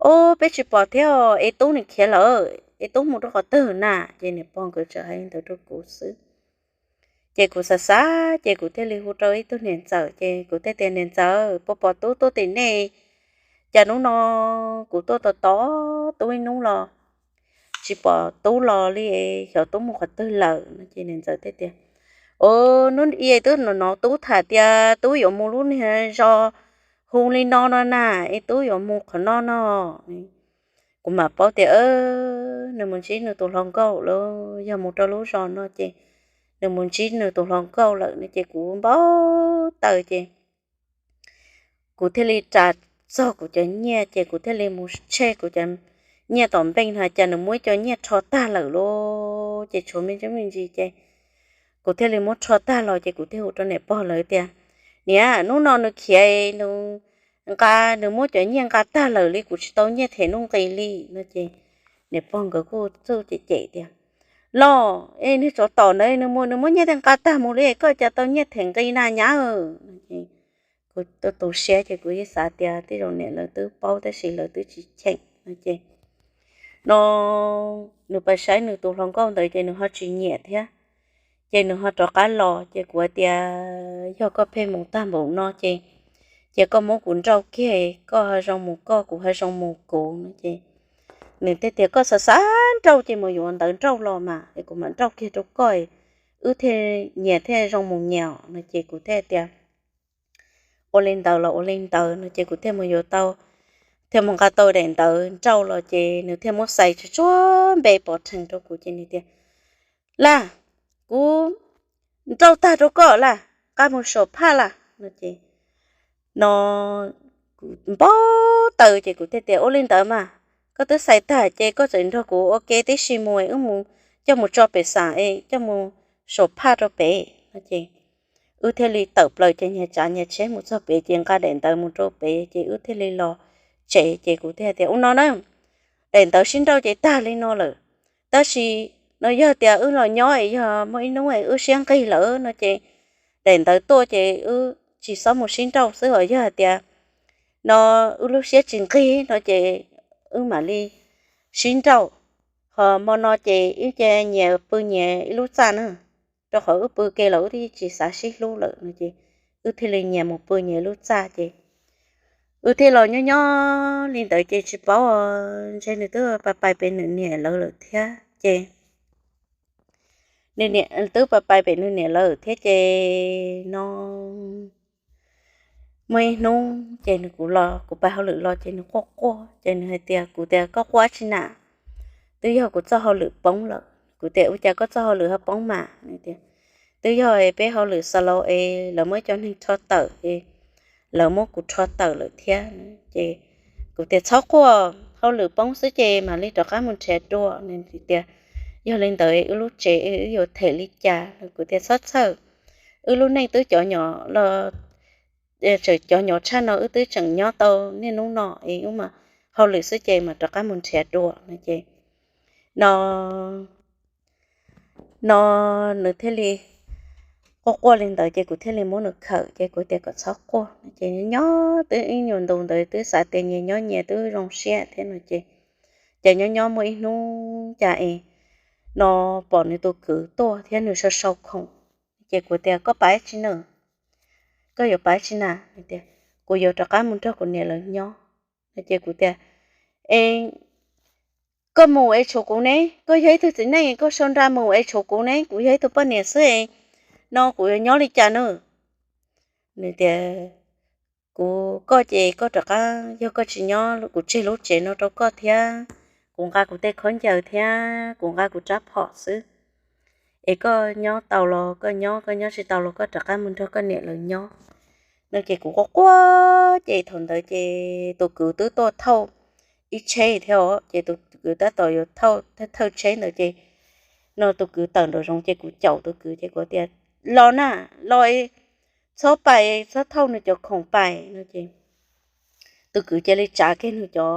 Ob, peb tsis pom thiab, es tub nws khiav lawm es tub mus rau qhov twg na? Ces niam pog nkawd txawm hais li ntawd rau kuv xwb. Ces kuv xav xav ces kuv thiaj li hu rau ib tug niam ntxawm ces kuv thiaj tias niam ntxawm, puas pom tub tuaj tim nej? Cas hnub no kuv tuaj tos tos tub ib hnub los tsis pom tub los li, xyov tub mus qhov twg lawm no ces niam ntxawm thiaj tias hnub i twb hnov tub tham tias tub yuav mus lub niag zos hu li no no na, es tub yuav mus qhov no no. Kuv mam paub tias nws mus ntsib nws tus hluas nkauj lawm, yog mus rau lub zos no ces nws mus ntsib nws tus hluas nkauj lawm no ces kuv npau taws ces kuv thiaj li ras txog kuv cov nyiaj ces kuv thiaj li mus tshem kuv cov nyiaj tom npeej no cas nws muab ib co nyiaj rho tag lawm lauj, ces tshuav me ntsis me ntsis ces kuv thiaj li muab rho tag los ces kuv thiaj hu rau niam pog lawv tias niam, hnub no nws khiav, nws nqa, nws muab cov nyiaj nqa tag lawm li, kuv tsis tau nyiaj them nuj nqis li no ces niam pog nkawd kuj txawj cem cem tias los es niag tsov tom ntawd nws mus nws muab nyiaj tej nqa tag mus li, koj cas tau nyiaj them nqis na nyab? Kuv tu siab ces kuv yeej xav tias tej zaum niam lawv twb paub tab sis lawv twb tsis cheem no ces no nws pais saib nws tus hluas nkauj ntawd ces nws ho tsis nyiam thiab. Ces nws ho rov qab los ces kuv hais tias yog koj pheej mus tag npaum no ces, ces koj muab kuv nrauj kiag, koj ho zoo mus koj, kuv ho zoo mus kuv no ces nws thiaj tias koj xav xav nrauj ces mus yuav ntawv nrauj los mas es kuv mam nrauj kiag rau koj, wb thiaj nyias thiaj zoo mus nyias no ces kuv thiaj tias ua li ntawd los ua li ntawd no ces kuv thiaj mus yuav tau, thiaj mus nqa tau daim ntawv nrauj los ces nws thiaj muab xais tsuag tsuag npe pov rhees rau kuv ces nws tias laj, kuv nrauj tag rau koj laj, nqa mus saum phaj laj no ces no kuv npau taws ces kuv thiaj tias ua li ntawd mas, koj twb xais tag ces koj txawm nrog kuv ua ke tib si mus, wb mus, coj mus tso pem xam es coj mus saum phaj rau pem no ces wb thiaj li tawm plaws ces nyias tsav nyias tsheb mus txog pem ces nqa daim ntawv mus rau pem ces wb thiaj li los tsev ces kuv thiaj tias, Ua no na, daim ntawv sib nrauj ces tag li no lawm, tab sis no yog tias wb los nyob es yog muaj ib hnub es wb siab nqig lawm no ces daim ntawv tuaj ces wb tsis txhob mus sib nrauj xwb os, yog hais tias no wb lub siab tsis nqig no ces wb mam li sib nrauj. Ho hmo no ces wb cia nyias pw nyias ib lub txaj na, rau qhov wb pw ke los wb twb tsis xav sib hlub lawm no ces wb thiaj li nyias mus pw nyias lub txaj ces wb thiaj los nyob nyob li ntawd ces tsis paub, ntshe nws twb pais pais pem nws niam lawv lawm thiab ces nws niam twb pais pais pem nws niam lawm thiab ces no muaj ib hnub ces nws, kuv los kuv pais hauj lwm los ces nws quaj quaj ces nws hais tias, kuv tias, Koj quaj dab tsi na? Twb yog kuv txoj hauj lwm poob lawm. Kuv tias, Ua cas koj txoj hauj lwm ho poob mas? Nws tias, Twb yog peb hauj lwm xa laus es lawv muab cov neeg rho tawm es lawv muab kuv rho tawm lawm thiab. Ces kuv tias, Txhob quaj, hauj lwm poob xwb ces mam li rov qab mus nrhiav dua. Nws tias, Yog li ntawd wb lub tsev wb yuav them li cas? Kuv tias, Txhob txhawj, wb lub neej twb cov nyom los, tseem cov nyom tshaj no wb twb tseem nyob tau niaj hnub no es wb mas hauj lwm xwb ces mam rov qab mus nrhiav dua no ces no no nws thiaj li quaj quaj li ntawd ces kuv thiaj li muab nws khawm ces kuv tias, Kom txhob quaj. Ces nyob twb ib nyuag ntu ntawd twb xav tias nyias nyob nyias twb zoo siab thiab no ces, ces nyob nyob muaj ib hnub cas es no pom nws tus kwv tuaj thiab nws sau sau khoom. Ces kuv tias, Koj pais tsi na? Koj yuav pais tsi na? Tias, Kuv yuav rov qab mus nrog kuv niam lawv nyob. Ces kuv tias, Es koj mus es tshuav kuv ne, koj yog ib tug txiv neej koj sau nra mus es tshuav kuv ne, kuv yog ib tug poj niam xwb es no kuv yuav nyob li cas na? Nws tias, Kuv, koj ces koj rov qab, yog koj tsis nyob kuv tseg lub tsev no rau koj thiab, kuv nqa kuv tej khaub ncaws thiab kuv nqa kuv rab phom xwb es koj nyob tau los koj nyob, koj nyob tsis tau los koj rov qab mus nrog koj niam lawv nyob no ces kuv quaj quaj ces thaum ntawd ces tus kwv twb tuaj thauj ib tsheb thiab os, ces tus kwv tab tom yuav thauj, thawj tsheb ntawd ces no tus kwv tawm nraum zoov ces kuv caum tus kwv ces kuv tias, Los na, los, txhob pais, txhob thauj nws cov khoom pais no ces tus kwv cia li tsav kiag nws cov,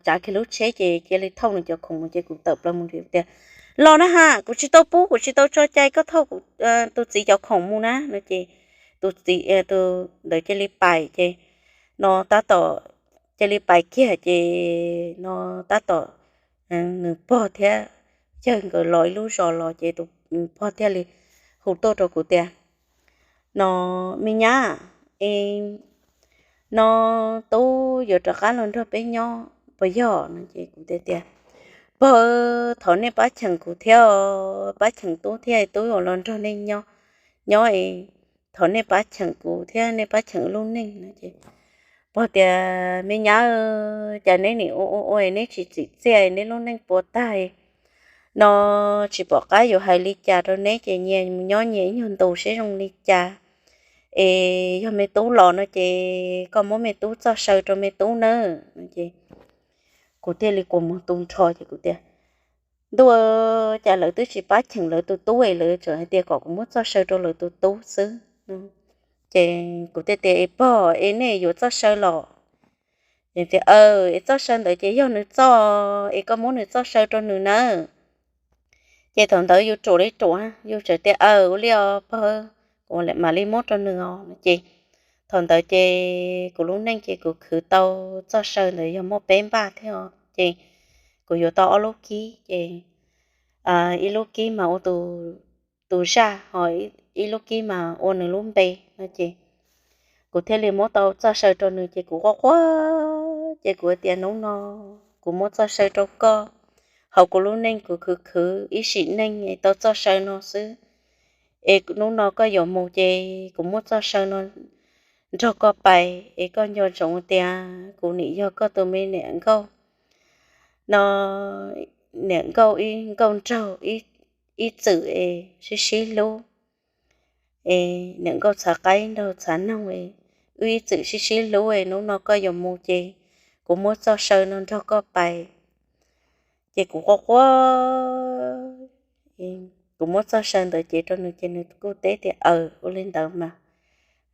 tsav kiag lub tsheb ces cia li thauj nws cov khoom mus ces kuv tawm plaws mus nrhiav tias, Los na ha, kuv tsis tau pub, kuv tsis tau tso cai koj thauj tus txiv cov khoom mus na no ces tus txiv, tus ntawd cia li pais ces no tab tom cia li pais kiag ces no tab tom nws pog thiab yawg nkawd los ib lub zos los ces tus pog thiaj li hu tuaj rau kuv tias, No, me nyab, es no tub yuav rov qab los nrog peb nyob puas yog? No ces kuv tias, Pog, thov nej pab cheem kuv thiab, pab cheem tub thiab, tub yuav los nrog nej nyob, nyob, thov nej pab cheem kuv thiab nej pab cheem lub neej no ces pog tias, Me nyab, cas neb nim ua ua ua neb tsis txim txiaj, neb lub neej puas tag no tsis pom qab yuav hais li cas rau neb ces nyias nyob nyias ib nyuag ntus seb zoo li cas. Es yog me tub los no ces koj muab me tub txoj saw rau me tub nawb. Kuv thiaj li kua muag tu nrho ces kuv tias, Ntuj, cas lawv twb tsis pab cheem lawv tus tub es lawv tseem hais tias kom kuv muab txoj saw rau lawv tus tub xwb. Ces kuv thiaj tias, Es pog, es nej yuav txoj saw los? Tias, Aw, es txoj saw ntawd ces yog nws txoj, es koj muab nws txoj saw rau nws nawb. Ces thaum ntawd yus ruam li ruam, yus txawm tias, Aw, ua li os pog, kuv mam li muab rau nws os. Ces thaum ntawd ces kuv lub neej ces kuv khwv tau txoj saw ntawd yog muaj peb npaj thiab os. Ces kuv yuav tau ob lub kib, ces ib lub kib mas ua tus zaj, ho ib lub kib mas ua nws lub npe no ces kuv thiaj li muab tau txoj saw rau nws ces kuv quaj quaj ces kuv tias, Hnub no kuv muab txoj saw rau koj, hauv kuv lub neej kuv khwv khwv ib sim neej tau txoj saw no xwb, es hnub no koj yuav mus ces kuv muab txoj saw no nrog koj pais es koj nco ntsoov tias kuv nim yog koj tus me niam nkauj no, niam nkauj ib nkauj nraug ib txwm es sib sib hlub, es niam nkauj txhav qaib nraug txhav noog, wb ib txwm sib sib hlub, hnub no koj yuav mus ces kuv muab txoj saw no nrog koj pais. Ces kuv quaj quaj, kuv muab txoj saw ntawd cev rau nws ces nws kuj teb tias, Aws, ua li ntawd mas,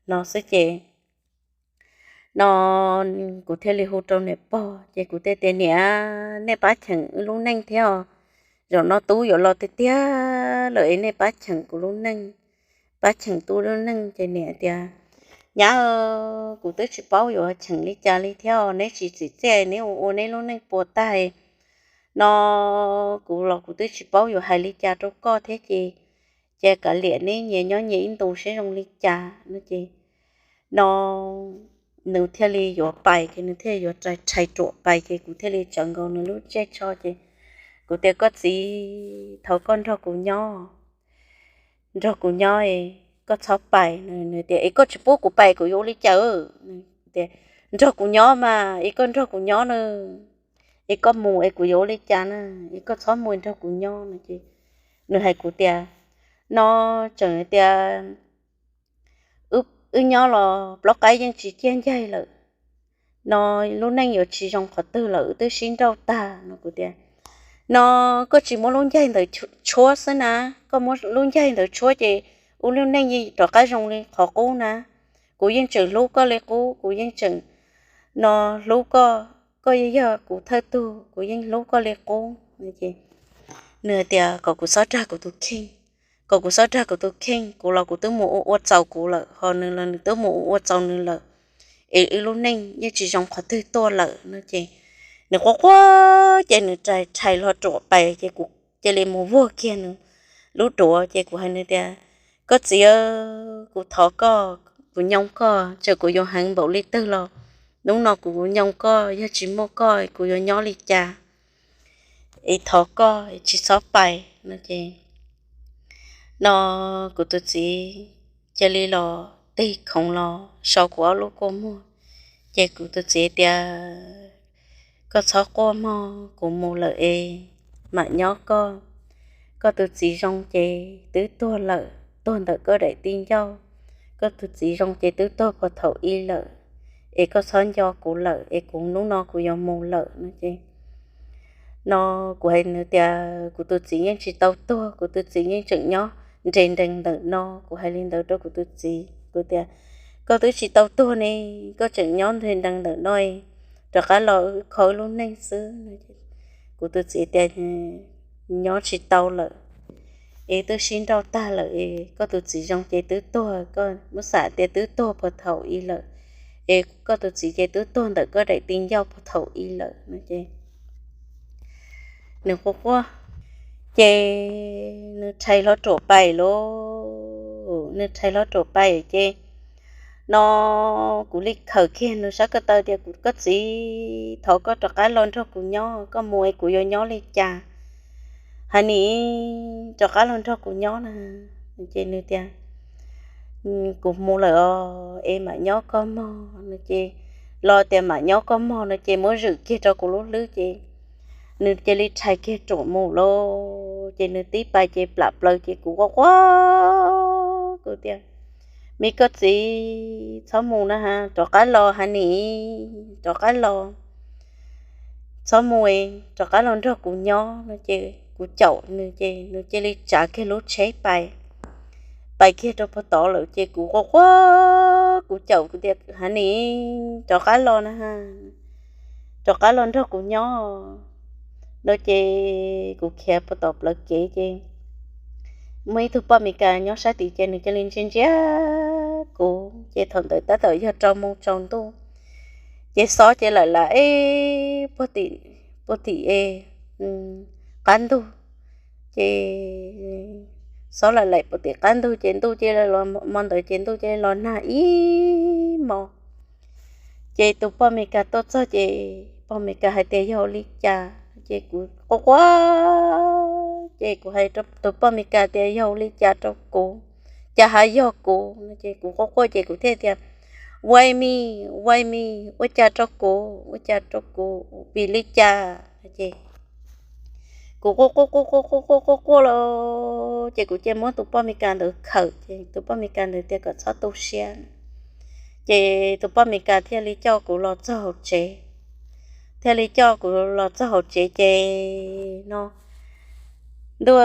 no xwb ces no kuv thiaj li hu rau niam pog ces kuv thiaj tias, Niam, nej pab cheem wb lub neej thiab os. Zaum no tub yuav los tiag tiag lawm es nej pab cheem kuv lub neej, pab cheem tub lub neej. Ces niam tias, Nyab, kuv twb tsis paub yuav cheem li cas li thiab os, neb tsis txim txiaj neb ua ua neb lub neej puas tag no, kuv los kuv twb tsis paub yuav hais li cas rau koj thiab ces, ces kav liam neb nyias nyob nyias ib ntus seb zoo li cas no ces no nws thiaj li yuav pais ces nws thiaj yuav rhais ruam pais ces kuv thiaj li tsawv nkaus nws lub tsiaj tsho ces kuv tias, Koj txiv, thov koj nrog kuv nyob, nrog kuv nyob, koj txhob pais. Nws tias, Es koj tsis pub kuv pais kuv yuav ua li cas? Tias, Nrog kuv nyob mas, es koj nrog kuv nyob na, es koj mus es kuv yuav ua li cas na, es koj txhob mus, nrog kuv nyob no ces nws hais kuv tias, No tseem tias wb nyob los plaub qaib yeej tsis ciaj ncaig lawm no, lub neej yuav tsis zoo qhov twg lawm, wb twb sib nrauj tag no. Kuv tias, No koj tsis muab lub ncaig ntawd tshuab xwb na, koj muab lub ncaig ntawd tshuab ces wb lub neej yeej rov qab zoo li qhov qub na. Kuv yeej tseem hlub koj li qub, kuv yeej tseem no hlub koj, koj yeej yog kuv thawj tug, kuv yeej hlub koj li qub. Nws tias kom kuv txhob dag kuv tus kheej, kom kuv txhob dag kuv tus kheej, kuv los kuv twb mus ua ua txaus kuv lawm, ho nws los nws twb mus ua ua txaus nws lawm, es wb lub neej yeej tsis zoo qhov twg tuaj lawm no ces nws quaj quaj ces nws rhais hlo ruam pais ces kuv cia li mus vuag kiag nws lub duav ces kuv hais nws tias, Koj txiv, kuv thov koj, kuv nyoo koj, txawm kuv yuav heev npaum li twg los hnub no kuv nyoo koj, yog tsis muaj koj kuv yuav nyob li cas es thov koj tsis txhob pais no ces no kuv tus txiv cia li los tig khoov los so kuv ob lub kua muag ces kuv tus txiv tias, Koj txhob quaj mog, kuv mus lawm es mam nyob koj. Koj tus txiv zoo ces twb tuag lawm, tuag ntawm koj daim tij ncauj. Koj tus txiv zoo ces twb tuag puag thaum ub lawm, es koj txhob nco kuv lawm es kuv hnub no kuv yuav mus lawm no ces no kuv hais nws tias, Kuv tus txiv yeej tsis tau tuag, kuv tus txiv yeej tseem nyob nres nrees ntawm no. Kuv hais li ntawd rau kuv tus txiv, kuv tias, Koj twb tsis tau tuag ne, koj tseem nyob nres nrees ntawm no, rov qab los wb kho wb lub neej xwb. Kuv tus txiv tias, Nyob tsis tau lawm es twb sib nrauj tag lawm es koj tus txiv zoo ces twb tuag, koj muab xam tias twb tuag puag thaum ub lawm, es koj tus txiv ces twb tuag ntawm koj daim tij ncauj puag thaum ub lawm no ces nws quaj quaj ces nws rhais hlo ruam pais lauj, nws rhais hlo ruam pais ces no kuv li khawm kiag nws sab ko taw tias, Kuv, koj txiv, thov koj rov qab los nrog kuv nyob, koj mus es kuv yuav nyob li cas? Honey, rov qab los nrog kuv nyob na. Ces nws tias, Kuv mus lawm os, es mam nyob koj mog no ces los tias mam nyob koj mog no ces muab zwm kiag rau kuv lub hlwb ces nws cia li rhais kiag ruam mus lauj. Ces nws tib pais ces plam plaws ces kuv quaj quaj, kuv tias, Me koj txiv, txhob mus na, rov qab los, honey, rov qab los, txhob mus, rov qab los nrog kuv nyob no ces kuv caum nws ces nws cia li tsav kiag lub tsheb pais, pais kiag rau puag tod lawm ces kuv quaj quaj, kuv caum kuv tias, Honey, rov qab los na, rov qab los nrog kuv nyob no ces kuv khiav puag tom plawv kev ces muaj ib tug poj Mes Kas nyob sab tid ces nws cia li ntsia ntsia kuv ces thaum ntawd tab tom yog rau moo tsaus ntuj ces xob ces lawm lam eb puag tim, puag tim qab ntug ces xob lawm lam puag tim qab ntug ces ntuj cia li los, hmo ntawd ces ntuj cia li los nag ib hmo. Ces tus poj Mes Kas tuaj txog ces poj Mes Kas hais tias, Yog li cas? Ces kuv quaj quaj ces kuv hais rau tus poj Mes Kas tias, Yog li cas rau kuv? Cas ha yog kuv no ces kuv quaj quaj ces kuv thiaj tias, Why me? Why me? Ua cas rau kuv? Ua cas rau kuv? Vim li cas? Ces kuv quaj quaj quaj quaj quaj quaj quaj los ces kuv cia muab tus poj Mes Kas ntawd khawm ces tus poj Mes Kas ntawd tias kom txhob tu siab. Ces tus poj Mes Kas thiaj li coj kuv los txog hauv tsev. thiaj li coj kuv los txog hauv tsev ces no ntuj,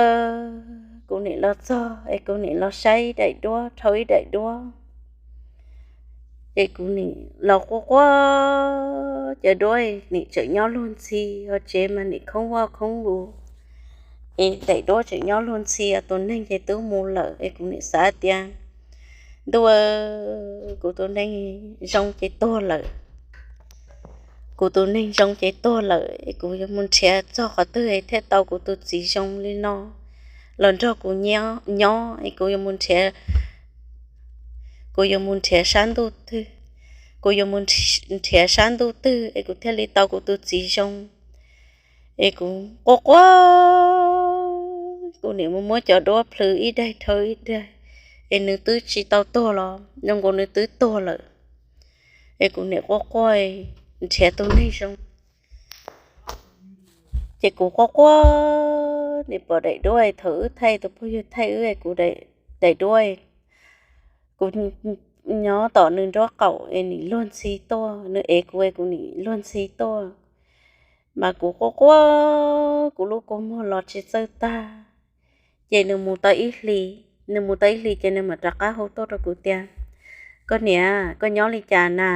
kuv niam los txog es kuv niam los saib ib daim duab, rhau ib daim duab. Ces kuv niam los quaj quaj, cov duab niam tseem nyob luag ntxhi, hauv tsev mas niam khoob vaj khoob lus, es daim duab tseem nyob luag ntxhi, tus neeg ces twb mus lawm es kuv niam xav tias ntuj, kuv tus neeg zoo ces tuag lawm. Kuv tus neeg zoo ces tuag lawm es kuv yuav mus nrhiav txog qhov twg thiaj tau kuv tus txiv zoo li no los nrog kuv nyob es kuv yuav mus nrhiav, kuv yuav mus nrhiav sab ntuj twg, kuv yuav mus nrhiav sab ntuj twg es kuv thiaj li tau kuv tus txiv zoo. Es kuv quaj quaj, kuv niam mus muab cov duab plhws ib daim dhau ib daim, es nws twb tsis tau tuag los zoo nkaus nws twb tuag lawm. Es kuv niam quaj quaj nrhiav tus neeg zoo. Ces kuv quaj quaj, niam pom daim duab thaum wb thaij, tus phooj ywg thaij wb kuv daim duab, kuv nyob tom nws nraub qaum es nim luag ntxhi tuaj, nws ev kuv es kuv nim luag ntxhi tuaj. Mas kuv quaj quaj, kuv lub kua muag los tsis txawj tag. Ces nws mus tau ib hlis, nws mus tau ib hlis ces nws mam rov qab hu tuaj rau kuv tias, koj niam, koj nyob li cas na?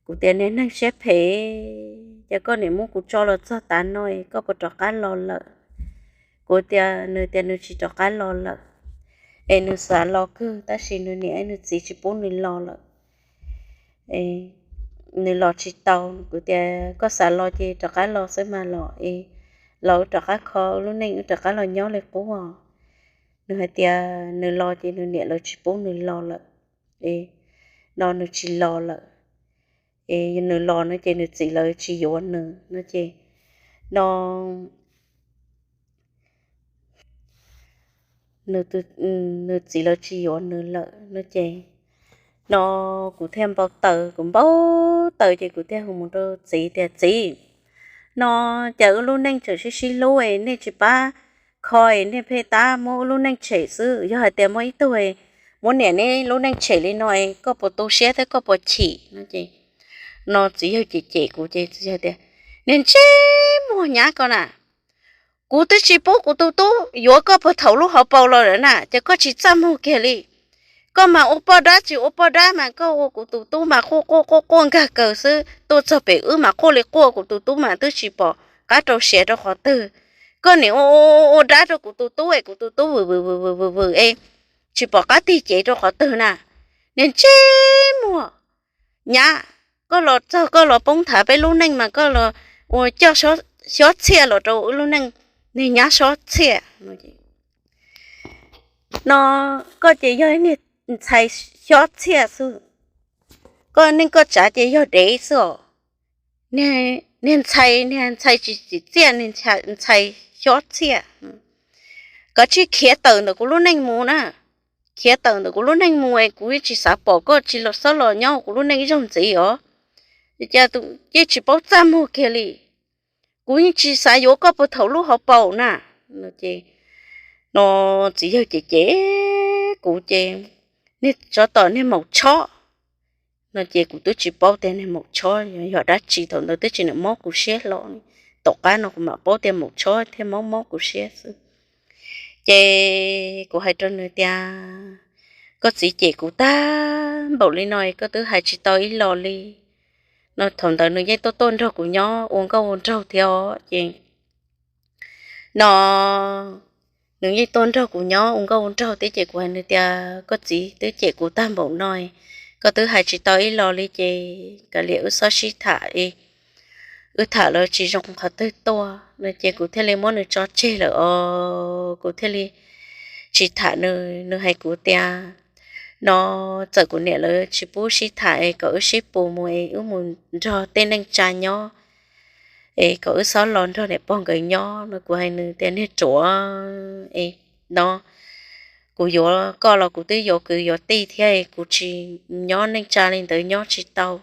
Kuv tias niag neeg siab phem, ces koj niam muab kuv tso los txog tav no, koj puas rov qab los lawm? Kuv tias, nws tias nws tsis rov qab los lawm, es nws xav los kawg tab sis nws niam nws txiv tsis pub nws los lawm, nws los tsis tau. Kuv tias koj xav los ces rov qab los xwb mas los es, los wb rov qab kho lub neej, wb rov qab los nyob li qub. Nws hais tias nws los ces nws niam lawv tsis pub nws los lawm, no nws tsis los lawm, es nws los no ces nws txiv lawv tsis yuav nws no ces, no nws txiv lawv tsis yuav nws lawm no ces, no kuv thiaj npau taws, kuv npau taws ces kuv thiaj hu mus rau txiv tias txiv, no cas wb lub neej tseem sib sib hlub es nej tsis pab kho es nej pheej tab muab wb lub neej tshem xwb. Yog hais tias muaj ib tug muab niam nej lub neej tshem li no, koj puas tu siab thiab koj puas chim no ces, no txiv yawg cem cem kuv ces txiv yawg tias, niag ntsej muag nyab ko na, kuv twb tsis pub kuv tus tub yuav koj puag thaum lub hauv paus los lawm na, ces koj tsis txaj muag kiag li. Koj mas ua poj dab tsis ua poj dab mas koj ua kuv tus tub mas quaj quaj quaj quaj nkag kaws xwb, tuaj txog pem wb mas quaj li quaj, kuv tus tub mas twb tsis pom qab rau siav rau qhov twg. Koj nim ua ua dab rau kuv tus tub es kuv tus tub vwm vwm vwm vwm vwm es tsis pom qab tig cev rau qhov twg na. Niag ntsej muag nyab, koj los txog koj los poob nthav peb lub neej mas koj los ua coj xyob txhiaj los rau wb lub neej, niag nyab xyob txhiaj. No koj ces yog niag ntxhais xyob txhiaj xwb, koj neej koj tsav ces yog dev xwb os. Niag ntxhais, niag ntxhais tsis tsim txiaj, niag ntxhais xyob txhiaj. Koj tsis khiav tawm ntawm kuv lub neej mus na, khiav tawm ntawm kuv lub neej mus es kuv yeej tsis xav pom koj tsis los xob los nyob kuv lub neej ib zaug ntxiv os. Ces tus yeej tsis paub txaj muag kiag li, kuv yeej tsis xav yuav koj puag thaum lub hauv paus na. No txiv yawg cem cem kuv ces, niag tsov tom niag maum tshob no ces kuv twb tsis paub tias niag maum tshob yog dab tsi, thaum ntawd twb tsis niam mob kuv siab hlo, tom qab no kuv mam paub tias maum tshob thiaj mob mob kuv siab xwb. Ces kuv hais rau nws tias, koj txiv cem kuv tag npaum li no koj twb hais tsis tau ib los li. No thaum ntawd nws yeej tuaj tuaj nrog kuv nyob ua nkauj ua nraug thiab os ces, no nws yeej tuaj nrog kuv nyob ua nkauj ua nraug thiab ces kuv hais nws tias koj txiv twb cem kuv tag npaum no, koj twb hais tsis tau ib los li ces kav liam wb xob sib tham, wb tham lawv tsis zoo qhov twg tuaj no ces kuv thiaj li muab nws tso tseg lawm os. Kuv thiaj li tsis tham nws, nws hais kuv tias, no txawm kuv niam lawv tsis pub sib tham es kom wb sib pus mus es wb mus nrog tej neej tsa nyob, es kom wb xob los nrog niam pog nkawd nyob no. Kuv hais nws tias niag ruam, no kuv yuav koj los kuv twb yuav kwv yuav tij thiab, kuv tsis nyob neej tsa li ntawd nyob tsis tau.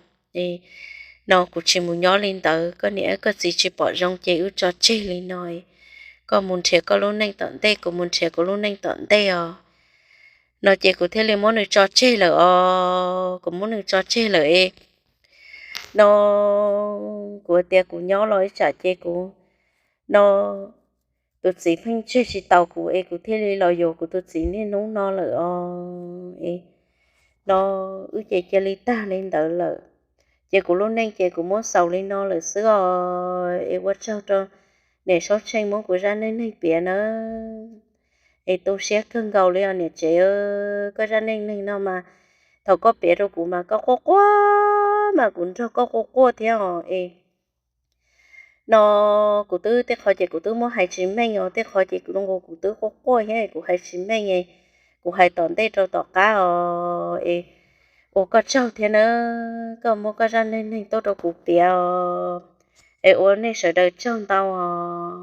No kuv tsis mus nyob li ntawd, koj niam koj txiv tsis pom zoo ces wb tso tseg li no, koj mus nrhiav koj lub neej tom ntej, kuv mus nrhiav kuv lub neej tom ntej os. No ces kuv thiaj li muab nws tso tseg lawm os, kuv muab nws tso tseg lawm es No kuv tias kuv nyob los ib tsam ces kuv, no tus txiv pheej tseg tsis tau kuv es kuv thiaj li los yuav kuv tus txiv niaj hnub no lawm os. Es no wb ces cia li tag li ntawd lawm. Ces kuv lub neej ces kuv muab xaus li no lawm xwb os. Es ua tsaug rau niam Saub Tsheej muab kuv zaj neej neeg piav nawb. Es tu siab kawg nkaus li os niam tsev, koj zaj neej neeg no mas thaum koj piav rau kuv mas koj quaj quaj mas kuv nrog koj quaj quaj thiab os. Es no kuv twb tej qhov ces kuv twb muab hais tsis meej os, tej qhov ces kuv zoo nkaus kuv twb quaj quaj thiab kuv hais tsis meej. Kuv hais tom ntej rau tom qab os. Es ua koj tsaug thiab nawb, koj muab koj zaj neej neeg tuaj rau kuv piav os. Es ua nej sawv daws tsaug ntau os.